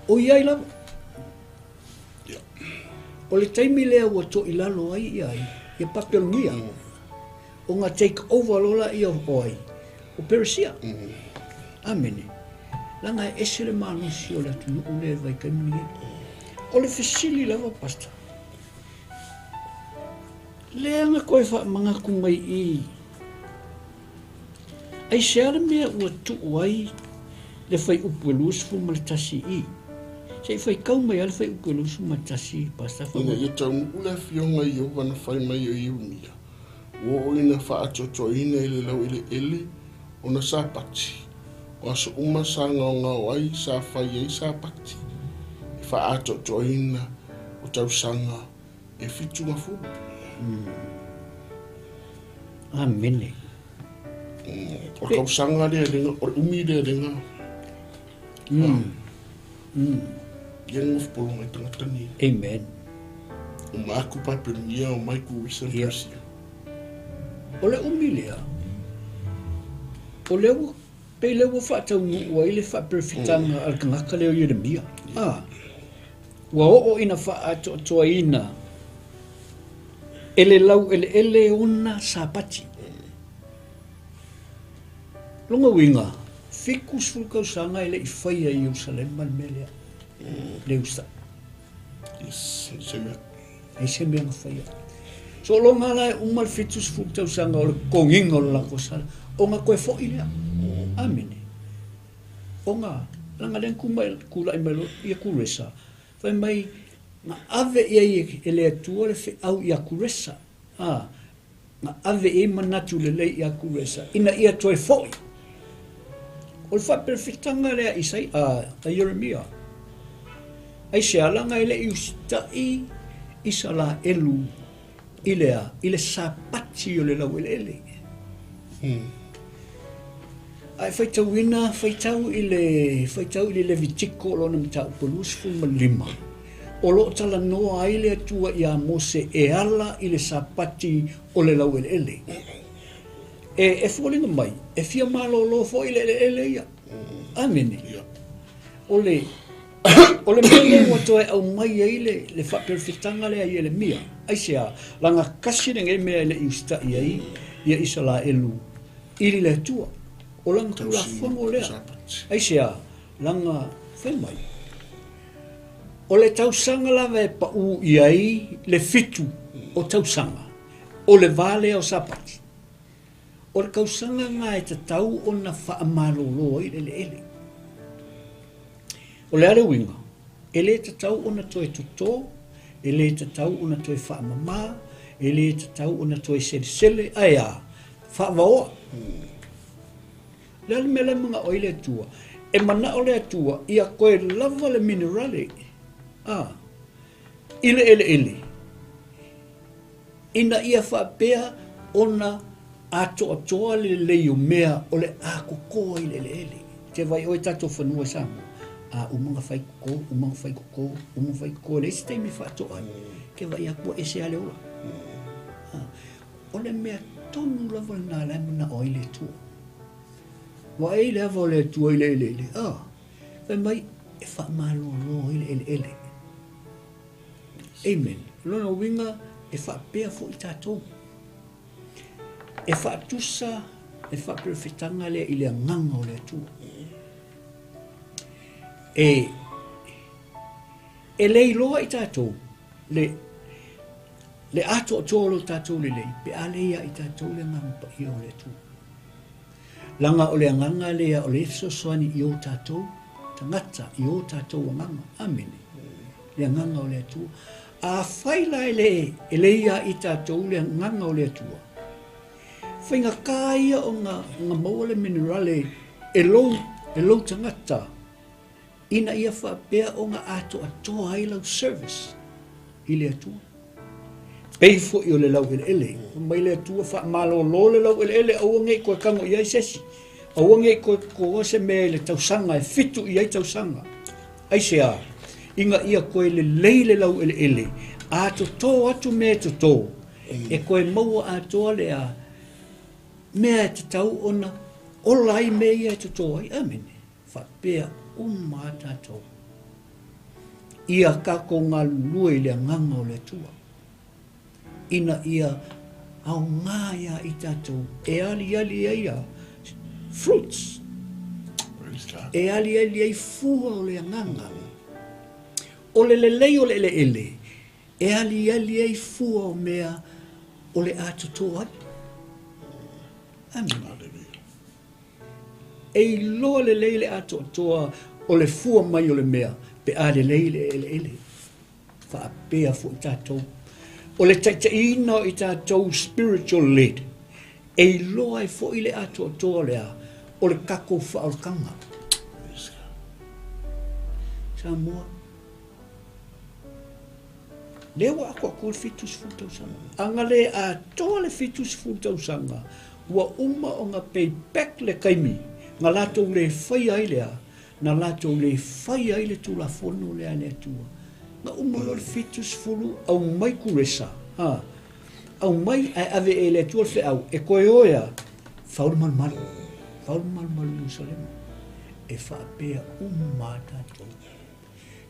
Speaker 1: O i ai lava. O le taimi lea ua toilalo ai ia ai, ia Papelonia, ona take over loa laia o ai, o Peresia. Amene. Leaga e ese le malosi o le atunuu lea i le vaitaimi lenei. O le fesili lava, Pastor, lea na toe faamanatu mai i Aisea le mea ua tuu ai le fuaiupu e 21 i? Se i faitau mai lava le fuaiupu e 21, Pastor
Speaker 2: Ina ia taunuu le afioga i Ieova na fai mai ai Ieremia, ua oo ina faaatoatoaina i le laueleele ona Sapati, o aso uma sa gaogao ai sa fai ai Sapati, e faaatoatoaina o tausaga e 70.
Speaker 1: Amene.
Speaker 2: O le tausaga lea e o le umi lea e lega. Ia nofo polo mai tagata ni.
Speaker 1: Amen.
Speaker 2: O ma aku Papelonia o mai ku Western Persia.
Speaker 1: O le umi lea, o lea ua, pei lea ua faataunuu ai le faaperefitaga a le tagata lea o Ieremia. Ah. Ua oo ina faaatoatoaina e le laueleele ona Sapati. Lona uiga, 70 tausaga e le i faia i Ierusalema le mea lea, le usa.
Speaker 2: Yes, se mea.
Speaker 1: Ai se mea na faia. So loga la e uma le 70 tausaga o le totogiina o le latou sala, ona toe foi lea. Amene. Ona, leaga lea na tu mai, tulai mai loa ia Kuresa, fai mai na ave i ai e le Atua le feau ia Kuresa, a, na ave i ai manatu lelei ia Kuresa, ina ia toe foi. O le faaperefetaga lea a Isai, a, a Ieremia. Aisea, leaga e le i usitai Isalaelu i le a? I le Sapati o le laueleele. Ae faitauina, faitau i le, faitau i le Levitiko lona mataupu 25, o lo o talanoa ai le Atua iā Mose e ala i le Sapati o le laueleele. E, e foliga mai, e fia malōlō foi le eleele ia. Amene. O le, o le mea lea ua toe aumai ai le, le faaperefetaga lea a Ieremia, aisea, leaga kasi lenei mea e le i usitai ai ia Isaraelu i le Atua. O lana Tulafono lea. Aisea, leaga fai mai, o le tausaga lava e pau i ai le 7 o tausaga, o le va lea o Sapati. O le tausaga lena e tatau ona faamalōlō ai le eleele. O le a le uiga? E le tatau ona toe totō, e le tatau ona toe faamamā, e le tatau ona toe selesele, ae a? Faavaoa. O le a le mea la e manao ai le Atua? E manao le Atua ia toe lava le minerale, a, i le eleele, ina ia faapea ona atoatoa le lelei o mea o le a toto ai le eleele. Te vaai oe tatou fanua i Samoa, a uma ona fai toto, uma ona fai toto, uma ona fai toto, e leai se taimi e faatoa ai, ke vaai atu ua ese lava le ola. O le mea tonu lava lena la e manao ai le Atua. Ua ai le ava o le Atua i le eleele, a, fai mai e faamalolo ai le eleele. Amen. O lona uiga e faapea foi tatou. E faatusa le faaperofetaga lea i le agaga o le Atua. E, e le iloa i tatou le, le atoatoa o lo tatou lelei pe a le ia i tatou le agaga paia o le Atua. Leaga o le agaga lea o le fesoasoani i o tatou tagata, i o tatou agaga. Amene. Le agaga o le Atua. Afai la e le, e le ia i tatou le agaga o le Atua, faigata ia ona, ona maua le minerale e lou, e lou tagata ina ia faapea ona atoatoa ai lau service i le Atua. Pei foi o le laueleele. Fai mai le Atua, Faamalolo le laueleele, aua ne i toe tago i ai se isi. Aua ne i toe totoa se mea i le tausaga e fitu i ai tausaga. Aisea? Ina ia toe lelei le laueleele, a toto atu mea e toto, e toe maua atoa le a mea e tatau ona ola ai mea ia e toto ai. Amene. Faapea uma a tatou. Ia tatou galulue i le agaga o le Atua, ina ia aoga ia i tatou e aliali ai a fruits, e aliali ai fua o le agaga. O le lelei o le eleele, e aliali ai fua o mea o le a toto ai. Amene. E iloa lelei le atoatoa o le fua mai o le mea pe a lelei le eleele. Faapea foi tatou. O le taitaiina o i tatou spiritual led, e iloa ai foi le atoatoa o le a? O le tatou faaolataga. Samoa. Lea ua atoatoa le 70 tausaga. A na le atoa le 70 tausaga, ua uma ona pay back le taimi na latou le faia ai le a? Na latou le faia ai le Tulafono lea a le Atua. Na uma loa le 70, aumai kuresa, ha, aumai ae ave e le Atua le feau, e toe o e a? Fau le malumalu, fau le malumalu i Ierusalema. E faapea uma a tatou.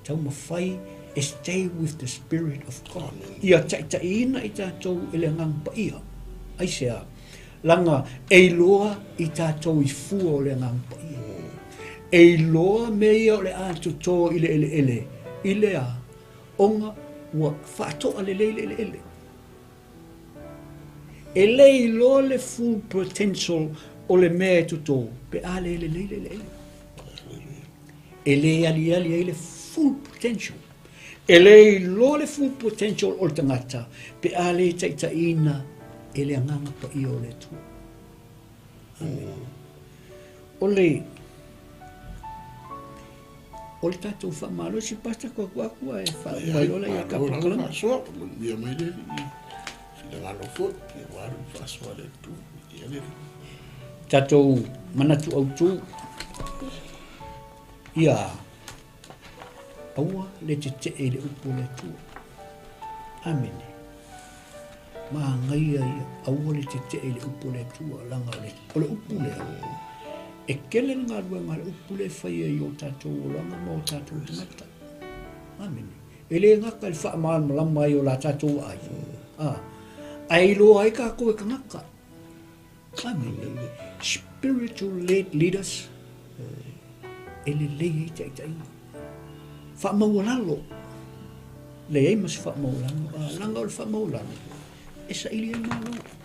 Speaker 1: Taumafai e stay with the spirit of God. Ia taitaiina i tatou e le Agaga Paia. Aisea? Leaga e iloa i tatou i fua o le Agaga Paia. E iloa mea ia o le a toto i le eleele, i le a? Ona ua faatoa lelei le eleele. E le iloa le full potential o le mea e toto pe a le lelei le eleele. E le aliali ai le full potential. E le iloa le full potential o le tagata pe a le taitaiina e le Agaga Paia o le Atua. Amen. O le o le tatou faamalosi pastor ko aku aku ae faauma ai loa ia ka polokalame.
Speaker 2: Faasoa, manuia mai le Alii finagalo foi, ia ua alu i faasoa le Atua, ia le Alii.
Speaker 1: Tatou manatu autu, ia aua le tetee i le upu o le Atua. Amene. Magaia ia, aua le tetee i le upu o le Atua, leaga o le, o le upu lea. E tele le galuega a le upu lea e fai ai i o tatou olaga ma o tatou tagata. Amene. E le gata i le faamalamalama ai o la tatou aai, a, ae iloa ai tatou e tagata. Amene. Spiritual led leaders, e lelei ai taitaiga. Faamaualalo. Leai ma se faamaualalo, a leaga o le faamaualalo, e saili ai Malo.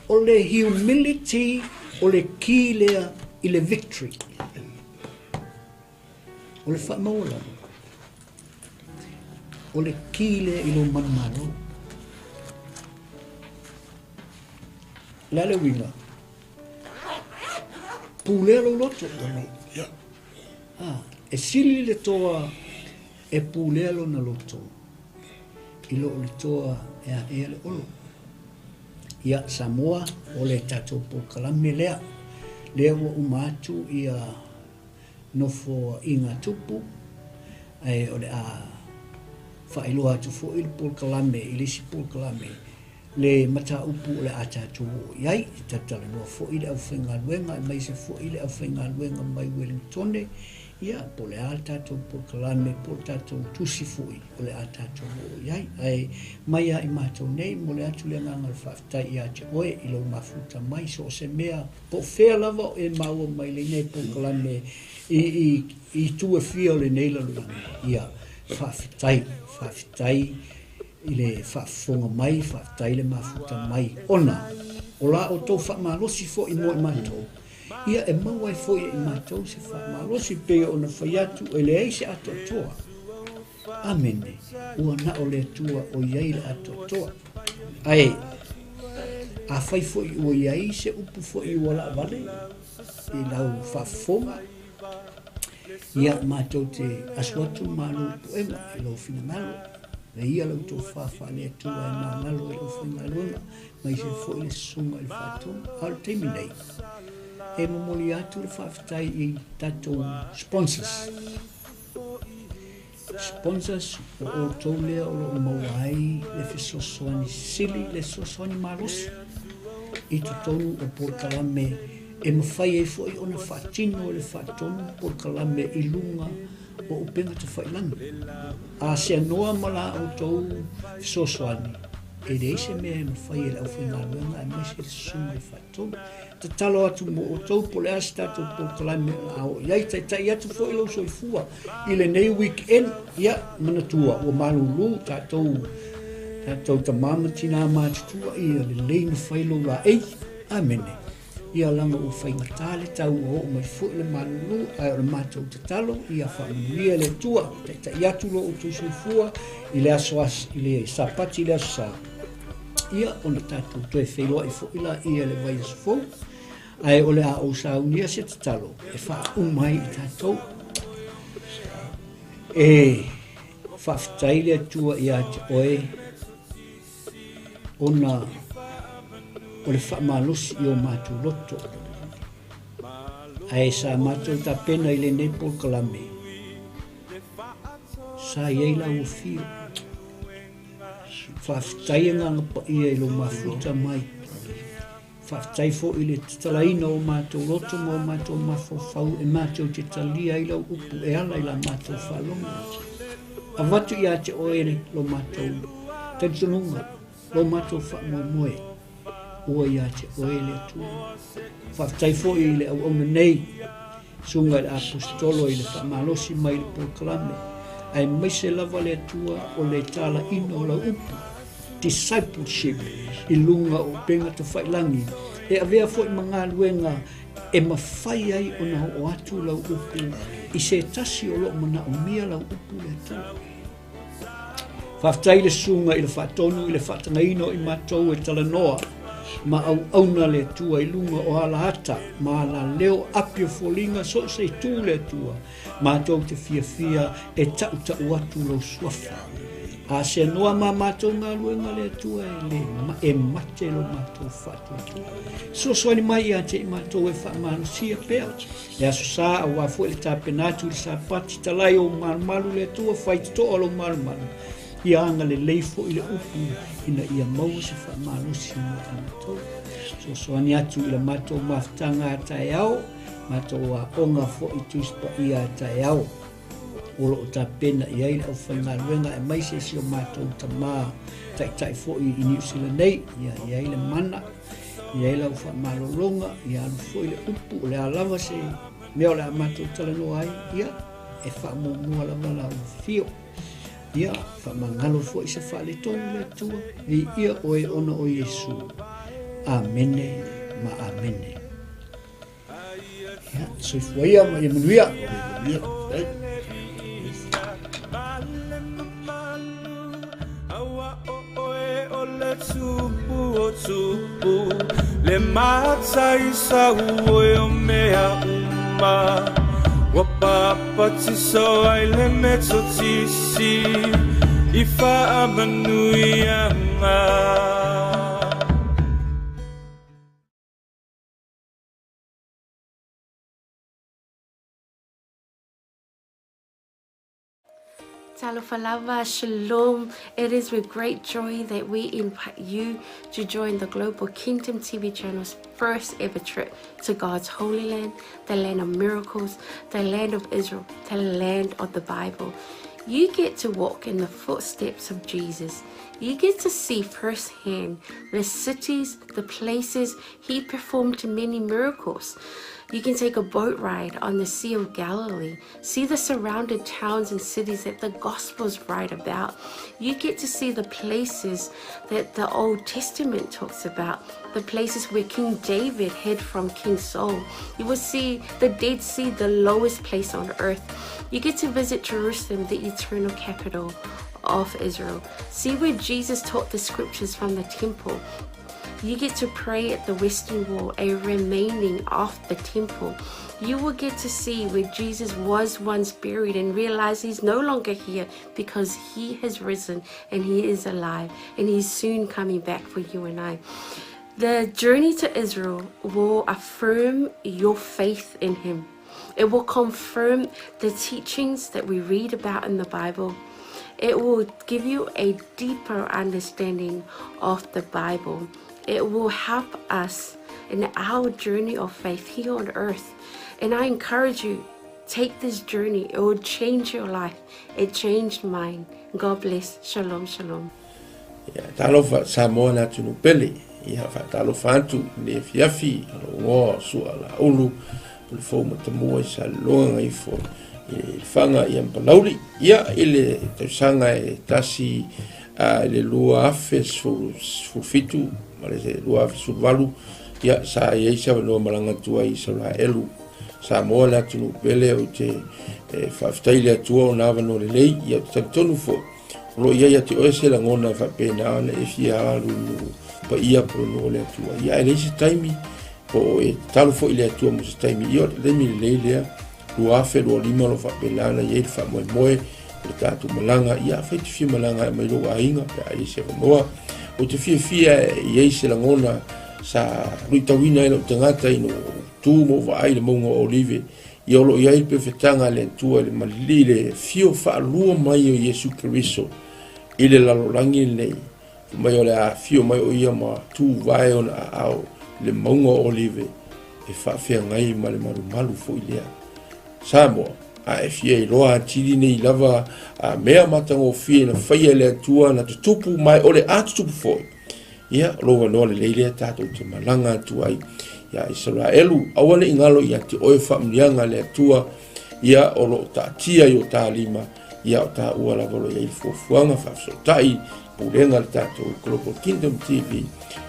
Speaker 1: O le humility o le key lea i le victory. O le faamaualalo, o le key lea i lou manumalo. O le a le uiga? Pulea lou loto. Ah, e sili le toa e pulea lona loto i lo le toa e aʻea le olo. Ia, Samoa, o le tatou polokalame lea, lea ua uma atu ia nofoaiga tupu, ae o le a Faailoa atu foi le polokalame i le isi polokalame le mataupu o le a tatou oo i ai. E talatalanoa foi le aufaigaluega aemaise foi le aufaigaluega mai Welingtone, ia, po o le a le tatou polokalame po o le tatou tusi foi o le a tatou oo i ai. Ae mai ia i matou nei, momoli atu le agaga o le faafetai ia te oe i lou mafuta mai so o se mea, po o fea lava o e maua mai lenei polokalame i i itu e fia o lenei lalolagi. Ia, faafetai, faafetai i le faafofoga mai, faafetai le mafuta mai, ona o la outou faamalosi foi mo i matou, ia e maua ai foi e i matou se faamalosi, pei ona fai atu e leai se atoatoa. Amene. Ua na o le Atua o i ai le atoatoa. Ae, afai foi ua i ai se upu foi ua laavale i lau faafofoga, ia matou te asu atu malu i puega i lou finagalo, e ia lau tofa faale-Atua e magalo i le aufaigaluega, aemaise foi le susuga i le faatonu. A o le taimi nei, e momoli atu le faafetai i tatou sponsors. Sponsors, o outou lea o lo o maua ai le fesoasoani sili, le fesoasoani malosi i totonu o polokalame e mafai ai foi ona faatino e le faatonu polokalame i luga o upega tafailagi. A seanoa ma la outou fesoasoani, e leai se mea e mafai e le aufaigaluega aemaise le susuga i le faatonu. Tatalo atu mo outou po o le a se tatou polokalame o le a oo i ai. Taitai atu foi lou soifua i lenei weekend. Ia, manatua ua malulu tatou, tatou tama ma tinā matutua, ia lelei na fai lou laei. Amene. Ia leaga ua faigata le tau ua oo mai foi le malulu, ae o le matou tatalo, ia faamanuia le Atua, taitai atu lo outou soifua i le aso, i le Sapati i le aso Sa. Ia, ona tatou toe feiloai foi laia i le vaiaso fou, ae o le a ou saunia se tatalo e faauma ai i tatou. E faafetai le Atua ia te oe ona o le faamalosi i o matou loto. Ae sa matou tapena i lenei polokalame, sa i ai lau afio. Faafetai Agaga Paia i lou mafuta mai. Faafetai foi i le tatalaina o matou loto ma o matou mafaufau e matou te talia ai lau upu e ala i la matou faalogo. Avatu ia te oe lo matou talitonuga, lo matou faamoemoe, ua ia te oe le Atua. Faafetai foi i le auauna nei, Susuga i le Aposetolo i le faamalosi mai i le polokalame, aemaise lava le Atua o le talaiina o lau upu, discipleship, i luga o upega tafailagi, e avea foi ma galuega e mafai ai ona oo atu lau upu i se tasi o lo o manaomia lau upu le Atua. Faafetai i le Susuga i le Faatonu i le faatagaina o i matou e talanoa ma auauna le Atua i luga o alaata ma alaleo api o foliga so o se itu le Atua matou te fiafia e tautau atu lou suafa. A seanoa ma matou galuega le Atua e le e mate lo matou faatuatua. Fesoasoani mai ia te i matou e faamalosia pea Le Aso Sa, aua foi le tapena atu i le Sapati, talai ou malumalu le Atua, fai totoa lou malumalu, ia agalelei foi le upu ina ia maua se faamalosi mo i matou. Fesoasoani atu i la matou mafutaga a taeao, matou aoga foi Tusi Paia a taeao, o lo o tapena i ai le aufaigaluega aemaise si o matou tama taitai foi i Niu Sila nei, ia i ai le mana, I ai lau faamalologa, ia alu foi le upu, o le a lava se mea o le a matou talanoa ai, ia, e faamuamua lava lau afio. Ia, faamagalo foi se faaletonu le Atua, viia oe ona o Iesu. Amene ma amene. Ia, soifua ia ma ia manuia. Manuia.
Speaker 3: Le mata i o mea uma Ua papatiso ai le metotisi I faamanuiaga.
Speaker 4: Talofa lava, shalom. It is with great joy that we invite you to join the Global Kingdom TV channel's first ever trip to God's holy land, the land of miracles, the land of Israel, the land of the Bible. You get to walk in the footsteps of Jesus. You get to see firsthand the cities, the places he performed many miracles. You can take a boat ride on the Sea of Galilee, see the surrounded towns and cities that the Gospels write about. You get to see the places that the Old Testament talks about, the places where King David hid from King Saul. You will see the Dead Sea, the lowest place on earth. You get to visit Jerusalem, the eternal capital of Israel. See where Jesus taught the scriptures from the temple. You get to pray at the Western Wall, a remaining of the temple. You will get to see where Jesus was once buried and realize he's no longer here because he has risen and he is alive and he's soon coming back for you and I. The journey to Israel will affirm your faith in him. It will confirm the teachings that we read about in the Bible. It will give you a deeper understanding of the Bible. It will help us in our journey of faith here on earth. And I encourage you, take this journey. It will change your life. It changed mine. God bless. Shalom, shalom.
Speaker 5: Ia, talofa Samoa le atunuu pele. Ia, faatalofa atu i le afiafi o lou igoa o Sua Laulu, o le fou matamua i Saleloga gaifo i Lefaga ia ma Palauli. Ia, i le tausaga e tasi i le 2017 ma le 2018, ia, sa i ai se avanoa malaga atu ai i Isaraelu. Samoa le atunuu pele, ou te faafetai i le Atua ona avanoa lelei, ia, ou te talitonu foi, O lo o i ai ia te oe se lagona e faapena ona e fia alu i nuu paia po o le nuu o le Atua. Ia, ae leai se taimi, po o e tatalo foi i le Atua mo se taimi. Ia, o le taimi lelei lea, 2025 o lo o faapena ona i ai le faamoemoe o le tatou malaga. Ia, afai e te fia malaga e aumai lou aiga pe a i ai se avanoa. Ou te fiafia e i ai se lagona sa luitauina ai lou tagata ina ua ou tu ma ou vaai i le mauga o Olive Ia o lo o i ai le pefetaga a le Atua i le malili i le afio faalua mai o Iesu Keriso i le lalolagi lenei, fai mai o le a afio mai o ia ma tuvae ona aao i le mauga o Olive e faafeagai ma le malumalu foi lea. Samoa, a e fia iloa atili nei lava a mea matagofie na faia e le Atua na tutupu ma e o le a tutupu foi, Ia, o lou avanoa lelei lea tatou te malaga atu ai ia Isaraelu. Aua ne i galo ia te oe faamanuiaga a le Atua, ia o lo o taatia i o ta lima, ia o taua lava o lo o i ai le fuafuaga faafesootai pulega a le tatou Global Kingdom TV,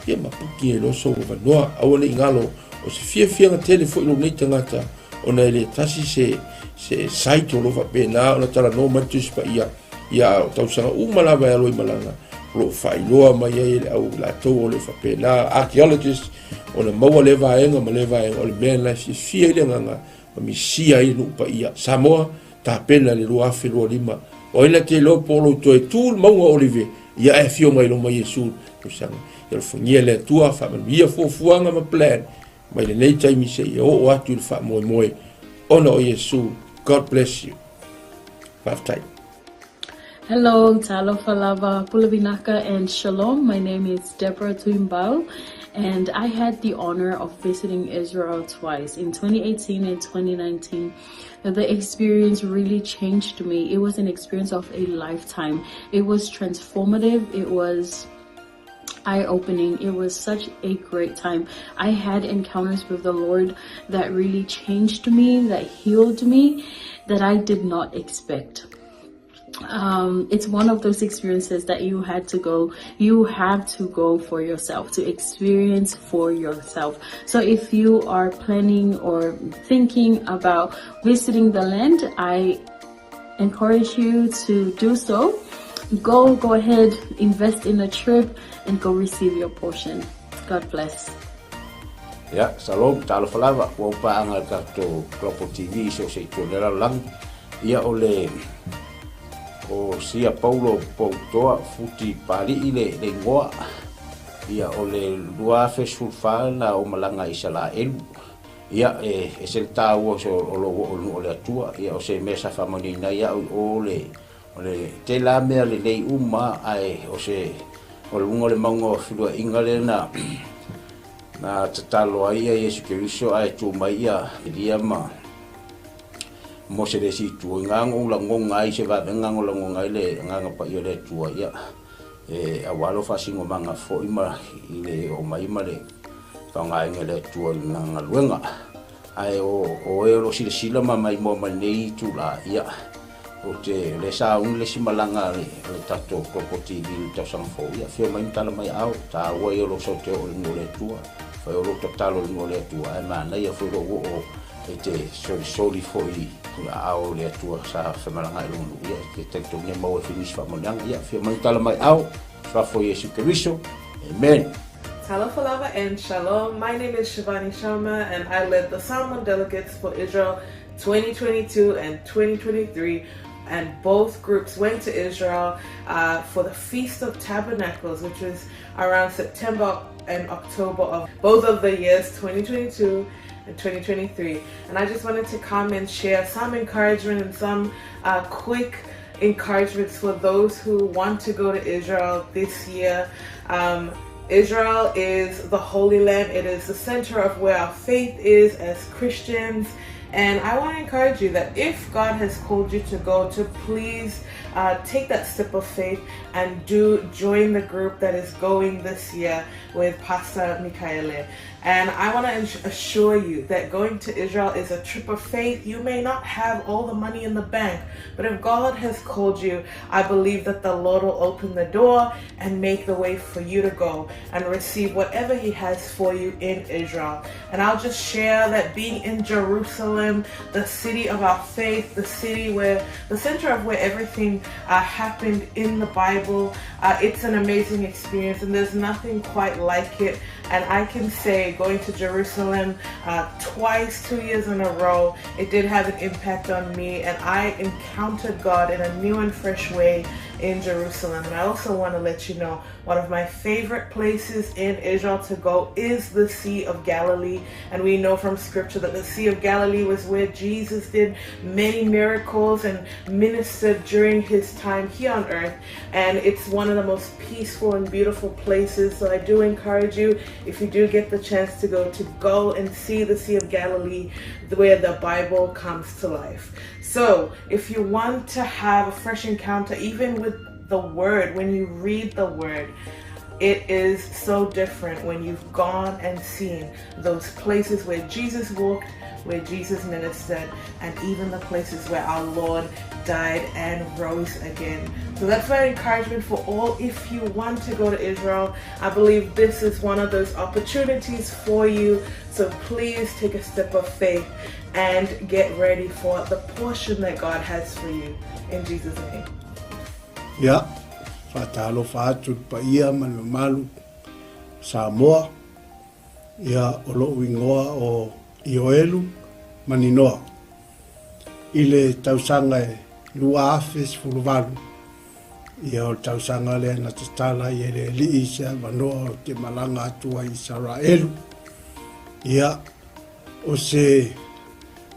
Speaker 5: ia ma puki ai loa sou avanoa. Aua ne i galo, o se fiafiaga tele foi lou nei tagata, ona e le tasi se, se site o lo o faapena ona talanoa mai le Tusi Paia, Ia, o tausaga uma lava e alo i malaga, o lo o faailoa mai ai e le au latou o le faapena, archaeologist, ona maua lea vaega ma lea vaega, o le mea lena e fiafia ai le agaga ma misia ai le nuu paia. Samoa, tapena le 2025. O ai na te iloa po o lou toe tu le mauga o Olive, ia ae afio mai loma Iesu le tausaga. Ia alofagia le Atua, faamanuia fuafuaga ma plan mai lenei taimi seia oo atu i le faamoemoe ona o Iesu. God bless you. Faafetai.
Speaker 6: Hello, talofa lava, pule vinaka and shalom. My name is Deborah Tuimbau and I had the honor of visiting Israel twice in 2018 and 2019. The experience really changed me. It was an experience of a lifetime. It was transformative. It was eye-opening. It was such a great time. I had encounters with the Lord that really changed me, that healed me, that I did not expect. It's one of those experiences that you had to go, you have to go for yourself, to experience for yourself. So if you are planning or thinking about visiting the land, I encourage you to do so. Go, go ahead, invest in a trip and go receive your portion. God bless.
Speaker 7: Ia, shalom, talofa lava, ua ou paaga i le tatou Global TV i so o se itu o le lalolagi. Ia, o le, o Sia Paulo Poutoa Futi Pali'i le, le igoa. Ia, o le 2014 na ou malaga i Isalaelu. Ia, e ese le taua o, o lou oo i le nuu o le Atua. Ia, o se mea sa faamanuiaina ai au i o le, O le tele lava mea lelei uma ae o se o luga o le mauga o feluaiga lea na na tatalo ai ia Iesu Keriso ae tu mai ia Elia ma Mose le isi itu. I na ou lagona ai se vavega na lagona ai le Agaga Paia o le Atua ia e aua lou faasinomaga foi ma i le oo mai ma le faaaogaina e le Atua i lana galuega. Ae o o e o lo o silasila ma maimoa mai lenei itula, ia, ou te, o lea sa uni le isi malaga a le, a le tatou Global TV i le tausaga fou, ia, afio mai ma tala mai aao, taua ia o lou sau te oo i le nuu o le Atua, fai o lou tatalo i le nuu o le Atua, ae manaia foi lou oo e te solisoli foi i aao o le Atua sa femalagaai i lona nuu, ia, e te talitonu e maua ai foi nisi faamanuiaga, ia, afio mai ma tala mai aao, Suafa o Iesu Keriso, Amen.
Speaker 8: Talofa lava and shalom. My name is Shivani Sharma and I led the Samoan delegates for Israel 2022 and 2023 and both groups went to Israel uh, for the Feast of Tabernacles, which was around September and October of both of the years 2022 and 2023. And I just wanted to come and share some encouragement and some uh, quick encouragements for those who want to go to Israel this year. Um, Israel is the Holy Land. It is the center of where our faith is as Christians. And I want to encourage you that if God has called you to go, to please uh, take that step of faith and do join the group that is going this year with Pastor Mikaele. And I want to assure you that going to Israel is a trip of faith. You may not have all the money in the bank, but if God has called you, I believe that the Lord will open the door and make the way for you to go and receive whatever He has for you in Israel. And I'll just share that being in Jerusalem, the city of our faith, the city where the center of where everything uh, happened in the Bible, uh, it's an amazing experience, and there's nothing quite like it. And I can say, going to Jerusalem uh, twice, 2 years in a row, it did have an impact on me, and I encountered God in a new and fresh way in Jerusalem. And I also want to let you know one of my favorite places in Israel to go is the Sea of Galilee. And we know from scripture that the Sea of Galilee was where Jesus did many miracles and ministered during his time here on earth. And it's one of the most peaceful and beautiful places. So I do encourage you, if you do get the chance to go, to go and see the Sea of Galilee, where the Bible comes to life. So if you want to have a fresh encounter, even with the Word, when you read the Word, it is so different when you've gone and seen those places where Jesus walked, where Jesus ministered, and even the places where our Lord died and rose again. So that's my encouragement for all. If you want to go to Israel, I believe this is one of those opportunities for you. So please take a step of faith and get ready for the portion that God has for you. In Jesus' name.
Speaker 2: Ia, faatalofa atu i le paia ma le mamalu Samoa. Ia, o lou igoa o Ioelu Maninoa. I le tausaga e 2018, ia o le tausaga lea na tatala ai e le Alii se avanoa ou te malaga atu ai i Isaraelu. Ia, o se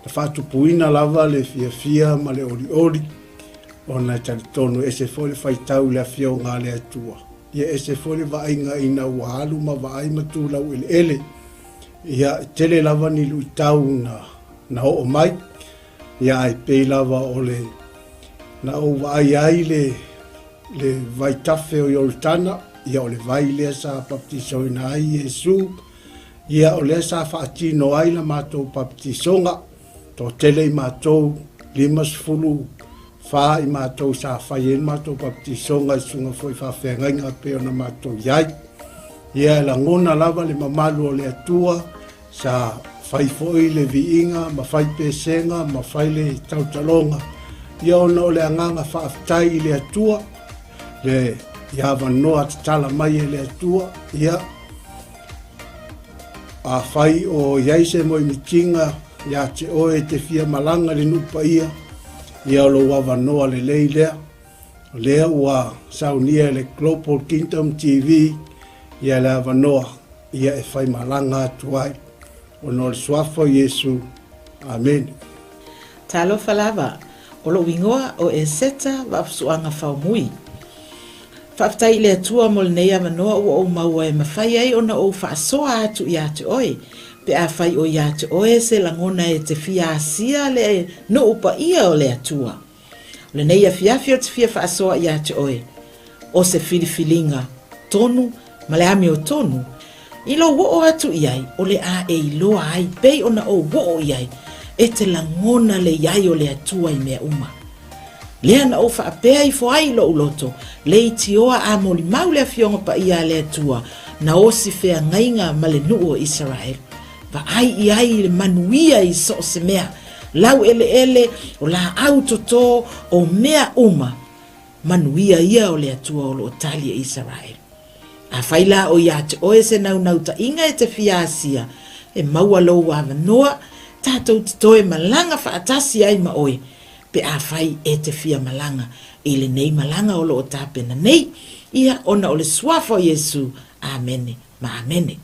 Speaker 2: na faatupuina lava le fiafia ma le olioli, ona e talitonu e ese foi le faitau i le Afioga a le Atua. Ia ese foi le vaaiga ina ua alu ma vaai ma tu laueleele. Ia, e tele lava ni luitau na, na oo mai, ia ae pei lava o le na ou vaai ai le, le vaitafe o Ioritana, ia o le vai lea sa baptisoina ai Iesu, ia o lea sa faatino ai la matou baptisoga, toatele i matou, 54 i matou sa fai ai le matou baptisoga i susuga foi i faafeagaiga pei ona matou i ai. Ia e lagona lava le mamalu o le Atua sa fai foi le viiga ma fai pesega ma fai le tautaloga, ia ona o le agaga faafetai i le Atua, le i avanoa tatala mai e le Atua, ia afai o i ai se moemitiga ia te oe e te fia malaga i le nuu paia, ia o lou avanoa lelei lea. O lea ua saunia e le Global Kingdom TV ia le avanoa ia e faimalaga atu ai ona o le Suafa o Iesu. Amene.
Speaker 9: Talofa lava. O lou igoa o Eseta Vaafusuaga Faumui. Faafetai i le Atua mo lenei avanoa ua ou maua e mafai ai ona ou faasoa atu ia te oe, pe afai o ia te oe se lagona e te fia asia le nuu paia o le Atua. O lenei afiafi ou te fia faasoa ia te oe, o se filifiliga tonu ma le amiotonu, i lou oo atu i ai o le a e iloa ai pei ona ou oo i ai, e te lagona le i ai o le Atua i mea uma. Lea na ou faapea ifo ai i lou loto, leitioa a molimau le Afioga Paia a le Atua, na osi feagaiga ma le nuu o Isaraelu. Vaai i ai i le manuia i so o se mea, laueleele, o laau toto, o mea uma, manuia ia o le Atua o lo o tali e Isaraelu. Afai la o ia te oe se naunautaiga e te fia asia, e maua lou avanoa, tatou te toe malaga faatasi ai ma oe, pe afai e te fia malaga i lenei malaga o lo o tapena nei, ia ona o le Suafa o Iesu. Amene ma amene.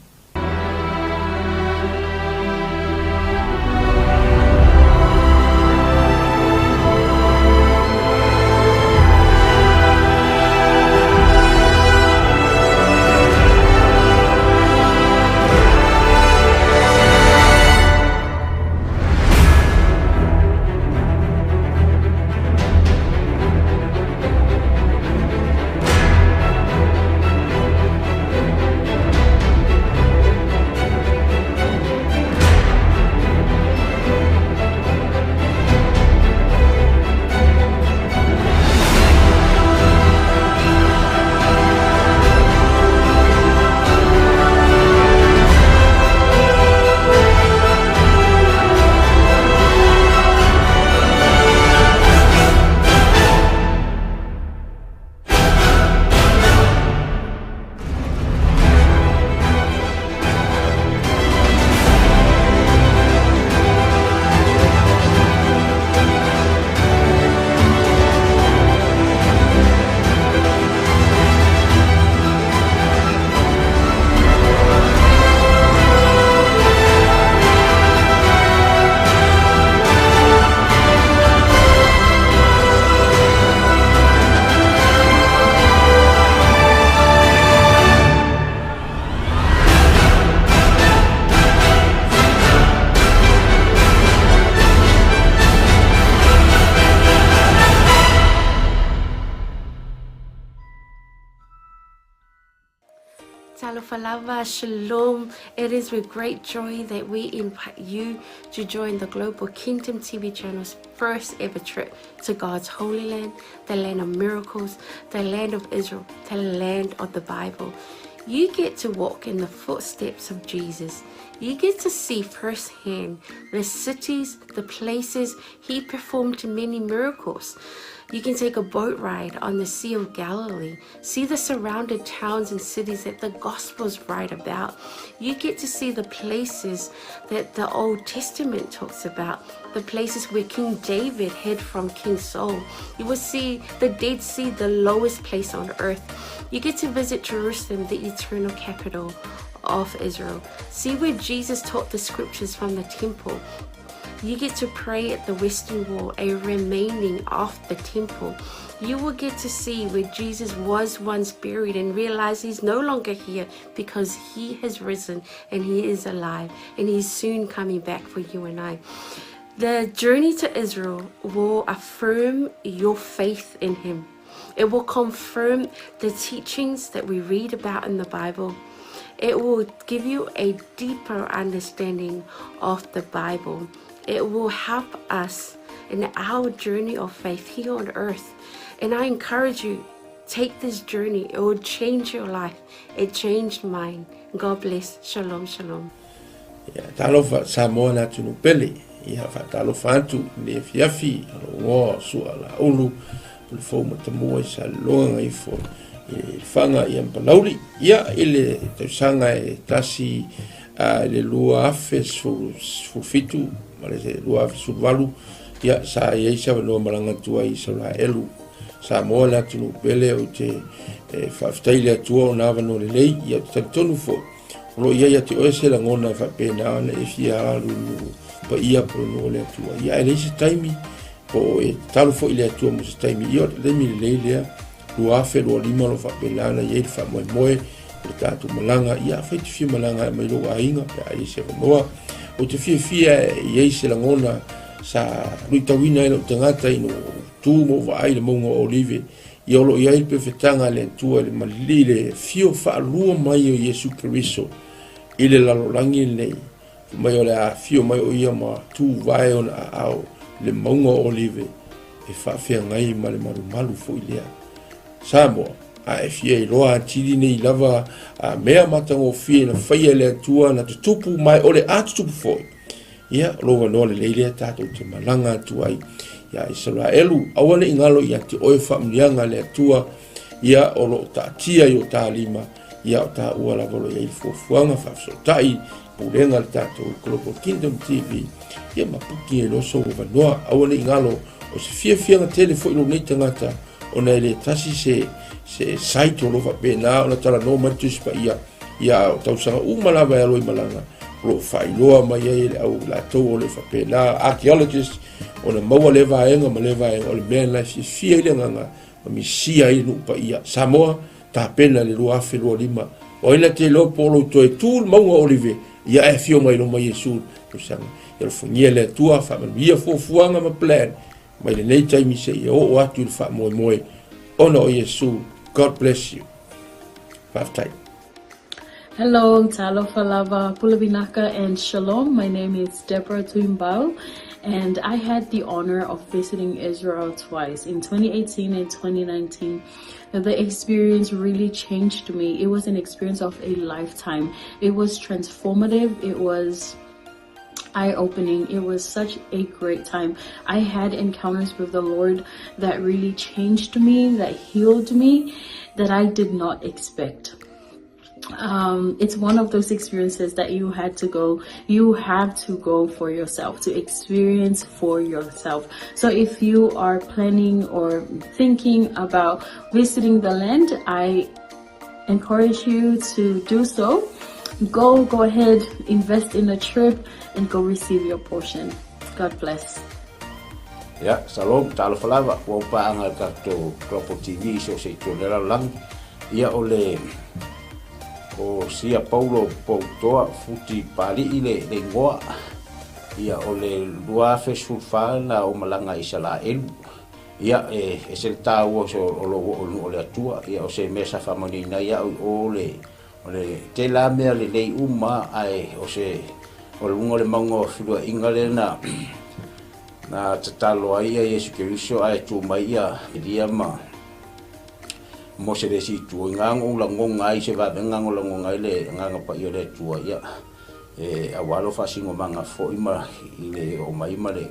Speaker 4: Talofa lava, shalom. It is with great joy that we invite you to join the Global Kingdom TV channel's first ever trip to God's holy land, the land of miracles, the land of Israel, the land of the Bible. You get to walk in the footsteps of Jesus. You get to see firsthand the cities, the places he performed many miracles. You can take a boat ride on the Sea of Galilee, see the surrounded towns and cities that the Gospels write about. You get to see the places that the Old Testament talks about, the places where King David hid from King Saul. You will see the Dead Sea, the lowest place on earth. You get to visit Jerusalem, the eternal capital of Israel. See where Jesus taught the scriptures from the temple. You get to pray at the Western Wall, a remaining of the temple. You will get to see where Jesus was once buried and realize he's no longer here because he has risen and he is alive and he's soon coming back for you and I. The journey to Israel will affirm your faith in him. It will confirm the teachings that we read about in the Bible. It will give you a deeper understanding of the Bible. It will help us in our journey of faith here on earth. And I encourage you, take this journey. It will change your life. It changed mine. God bless. Shalom, shalom.
Speaker 5: Ia, talofa Samoa le atunuu pele. Ia, faatalofa atu i le afiafi, o lou igoa o Sua Laulu, o le fou matamua i Saleloga gaifo i le Lefaga ia ma Palauli. Ia, i le tausaga e tasi i le 2017 ma le 2018, ia, sa i ai se avanoa malaga atu ai i Saulaelu, Samoa le atunuu pele, ou te faafetai i le Atua ona avanoa lelei, ia, ou te talitonu foi, O lo o i ai ia te oe se lagona e faapena ona e fia alu i nuu paia po o le nuu o le Atua. Ia, ae leai se taimi, Po o e tatalo foi i le Atua mo se taimi, ia o le taimi lelei lea, 2025 o lo o faapena ona i ai le faamoemoe o le tatou malaga. Ia afai e te fia malaga e aumai lou aiga pe a i ai se avanoa. Ou te fiafia e i ai se lagona sa luitauina ai lou tagata ina ua ou tu ma ou vaai i le mauga o Olive, ia o lo o i ai le pefetaga a le Atua i le malili le afio faalua mai o Iesu Keriso i le lalolagi lenei. Fai mai o le a afio mai o ia ma tuvae ona aao i le mauga o Olive e faafeagai ma le malumalu foi lea. Samoa, a e fia iloa atili nei lava a mea matagofie na faia e le Atua na tutupu ma e o le a tutupu foi, ia, o lou avanoa lelei lea tatou te malaga atu ai ia Isaraelu. Aua ne i galo ia te oe faamanuiaga a le Atua, ia o lo o taatia i o ta lima, ia o taua lava o lo o i ai le fuafuaga faafesootai pulega a le tatou Global Kingdom TV, ia ma puki ai loa sou avanoa. Aua ne i galo, o se fiafiaga tele foi lou nei tagata, ona e le tasi se, se site o lo o faapena ona talanoa mai le Tusi Paia, ia o tausaga uma lava e alo i malaga, o lo o faailoa mai ai e le au latou o le faapena archaeologist, ona maua lea vaega ma lea vaega, o le mea lena e fiafia ai le agaga ma misia ai le nuu paia. Samoa, tapena le 2025. O ai na te iloa po o lou toe tu le mauga o Olive, ia e afio mai loma Iesu le tausaga. Ia alofagia le Atua, faamanuia fuafuaga ma plan mai lenei taimi seia oo atu i le faamoemoe ona o Iesu. God bless you. Faafetai.
Speaker 6: Hello, talofa lava, pulavinaka and shalom. My name is Deborah Tuimbau and I had the honor of visiting Israel twice in 2018 and 2019. The experience really changed me. It was an experience of a lifetime. It was transformative. It was eye-opening. It was such a great time. I had encounters with the Lord that really changed me, that healed me, that I did not expect. It's one of those experiences that you had to go, you have to go for yourself, to experience for yourself. So if you are planning or thinking about visiting the land, I encourage you to do so. Go, go ahead, invest in a trip and go receive your portion. God bless.
Speaker 7: Ia, shalom, talofa lava, ua ou paaga i le tatou Global TV i so o se itu o le lalolagi. Ia, o le, o Sia Paulo Poutoa Futi Pali'i le, le igoa. Ia, o le 2014 na ou malaga i Isalaelu. Ia, e ese le taua o se, o lou oo i le nuu o le Atua. Ia, o se mea sa faamanuiaina ai au i o le, o le tele lava mea lelei uma, ae o se, o luga o le mauga o feluaiga lea na, na tatalo ai ia Iesu Keriso ae tu mai ia Elia ma Mose le isi itu. I na ou lagona ai se vavega na lagona ai le Agaga Paia o le Atua, ia, e aua lou faasinomaga foi ma i le oo mai ma le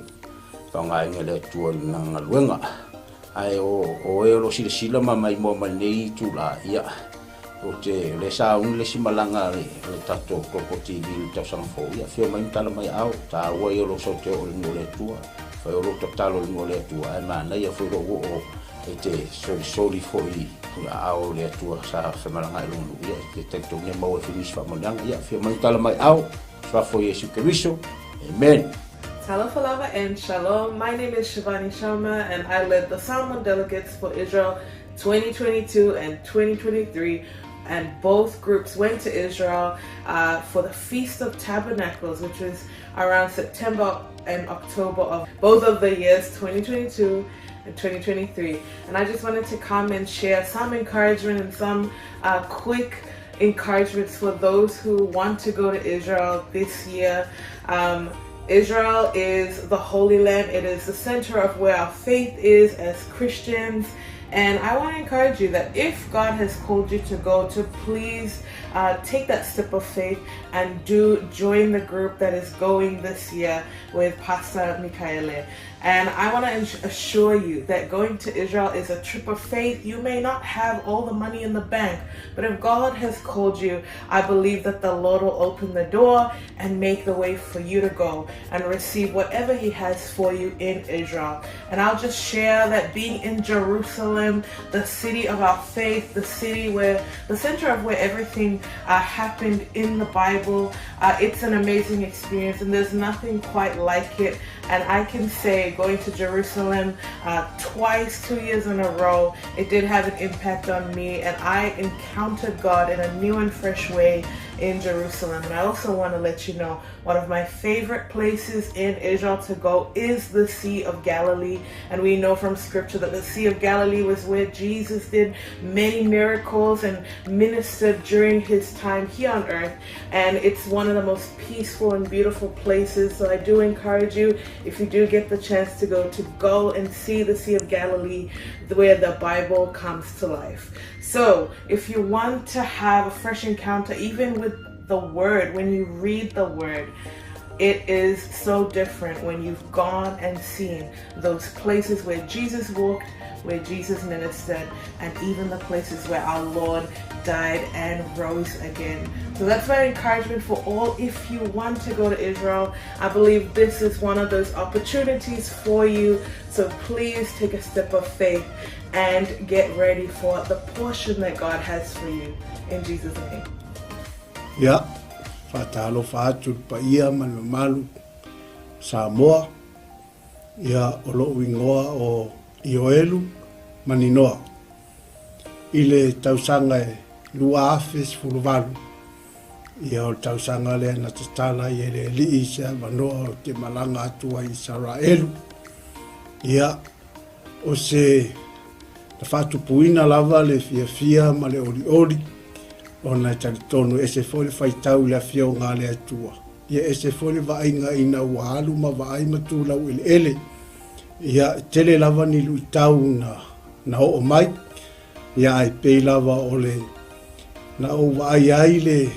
Speaker 7: faaaogaina e le Atua i lana galuega. Ae o oe o lo o silasila ma maimoa mai lenei itula, ia, ou te, o lea sa uni le isi malaga a le tatou Global TV i le tausaga fou, ia, afio mai ma tala mai aao, taua ia o lou sau te oo i le nuu o le Atua, fai o lou tatalo i le nuu o le Atua, ae manaia foi lou oo e te solisoli foi i aao o le Atua sa femalagaai i lona nuu, ia, e te talitonu e maua ai foi nisi faamanuiaga, ia, afio mai ma tala mai aao, Suafa o Iesu Keriso, Amen.
Speaker 8: Talofa lava and shalom. My name is Shivani Sharma and I led the Samoan delegates for Israel 2022 and 2023 and both groups went to Israel for the Feast of Tabernacles, which was around September and October of both of the years, 2022 and 2023. And I just wanted to come and share some encouragement and some quick encouragements for those who want to go to Israel this year. Israel is the Holy Land. It is the center of where our faith is as Christians. And I want to encourage you that if God has called you to go, to please take that step of faith and do join the group that is going this year with Pastor Mikaele. And I want to assure you that going to Israel is a trip of faith. You may not have all the money in the bank, but if God has called you, I believe that the Lord will open the door and make the way for you to go and receive whatever He has for you in Israel. And I'll just share that being in Jerusalem, the city of our faith, the city where, the center of where everything happened in the Bible, it's an amazing experience and there's nothing quite like it. And I can say, going to Jerusalem twice, 2 years in a row, it did have an impact on me, and I encountered God in a new and fresh way in Jerusalem. And I also want to let you know, one of my favorite places in Israel to go is the Sea of Galilee. And we know from scripture that the Sea of Galilee was where Jesus did many miracles and ministered during his time here on earth. And it's one of the most peaceful and beautiful places. So I do encourage you, if you do get the chance to go and see the Sea of Galilee, where the Bible comes to life. So if you want to have a fresh encounter, even with the Word, when you read the Word, it is so different when you've gone and seen those places where Jesus walked, where Jesus ministered, and even the places where our Lord died and rose again. So that's my encouragement for all. If you want to go to Israel, I believe this is one of those opportunities for you. So please take a step of faith and get ready for the portion that God has for you. In Jesus' name.
Speaker 2: Ia, faatalofa atu i le paia ma le mamalu Samoa, ia o lo'u igoa o Ioelu Maninoa. I le tausaga e 2018, ia o le tausaga lea na tatala ai e le Alii se avanoa ou te malaga atu ai i Isaraelu. Ia, o se na faatupuina lava le fiafia ma le olioli, ona e talitonu e ese foi le faitau i le Afioga a le Atua. Ia ese foi le vaaiga ina ua alu ma vaai ma tu laueleele. Ia, e tele lava ni luitau na oo mai, ia ae pei lava o le na ou vaai ai le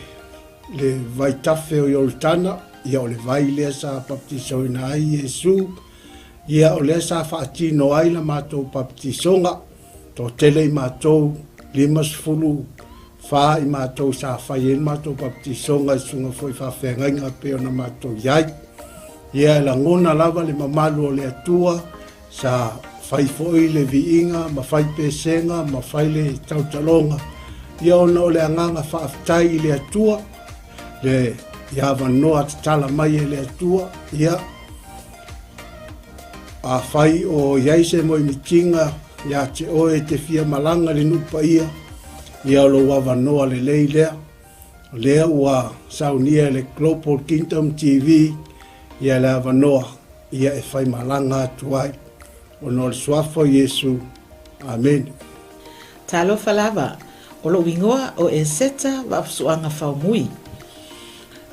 Speaker 2: le vaitafe o Ioritana, ia o le vai lea sa baptisoina ai Iesu, ia o lea sa faatino ai la matou baptisoga, toatele i matou, 54 i matou sa fai ai le matou baptisoga i susuga foi i faafeagaiga pei ona matou i ai. Ia e lagona lava le mamalu o le Atua, sa fai foi le viiga ma fai pesega ma fai le tautaloga, ia ona o le agaga faafetai i le Atua, le avanoa tatala mai e le Atua, ia afai o i ai se moemitiga ia te oe e te fia malaga i le nuu paia, ia o lou avanoa lelei lea. O lea ua saunia e le Global Kingdom TV ia le avanoa ia e fai malaga atu ai. Ona o le suafa o Iesu. Amene.
Speaker 9: Talofa lava, o lou igoa o Eseta Vaafusuaga Faumui.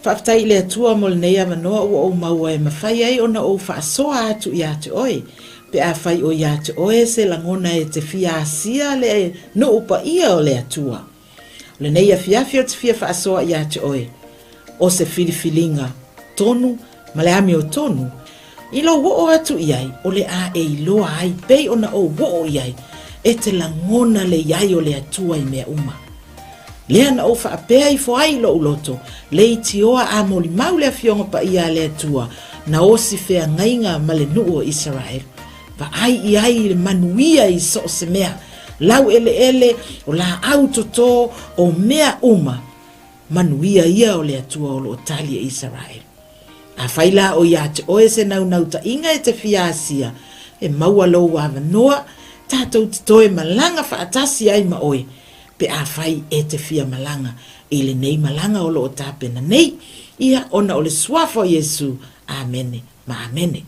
Speaker 9: Faafetai i le Atua mo lenei avanoa ua ou maua e mafai ai ona ou faasoa atu ia te oe, pe afai o ia te oe se lagona e te fia asia le nuu paia o le Atua. O lenei afiafi ou te fia faasoa ia te oe, o se filifiliga tonu ma le amiotonu, i lou oo atu i ai o le a e iloa ai pei ona ou oo i ai, e te lagona le i ai o le Atua i mea uma. Lea na ou faapea ifo ai i lou loto, leitioa a molimau le Afioga Paia a le Atua, na osi feagaiga ma le nuu o Isaraelu. Vaai i ai i le manuia i so o se mea, laueleele, o laau toto, o mea uma, manuia ia o le Atua o lo o tali e Isaraelu. Afai la o ia te oe se naunautaiga e te fia asia, e maua lou avanoa, tatou te toe malaga faatasi ai ma oe, pe afai e te fia malaga i lenei malaga o lo o tapena nei, ia ona o le Suafa o Iesu. Amene ma amene.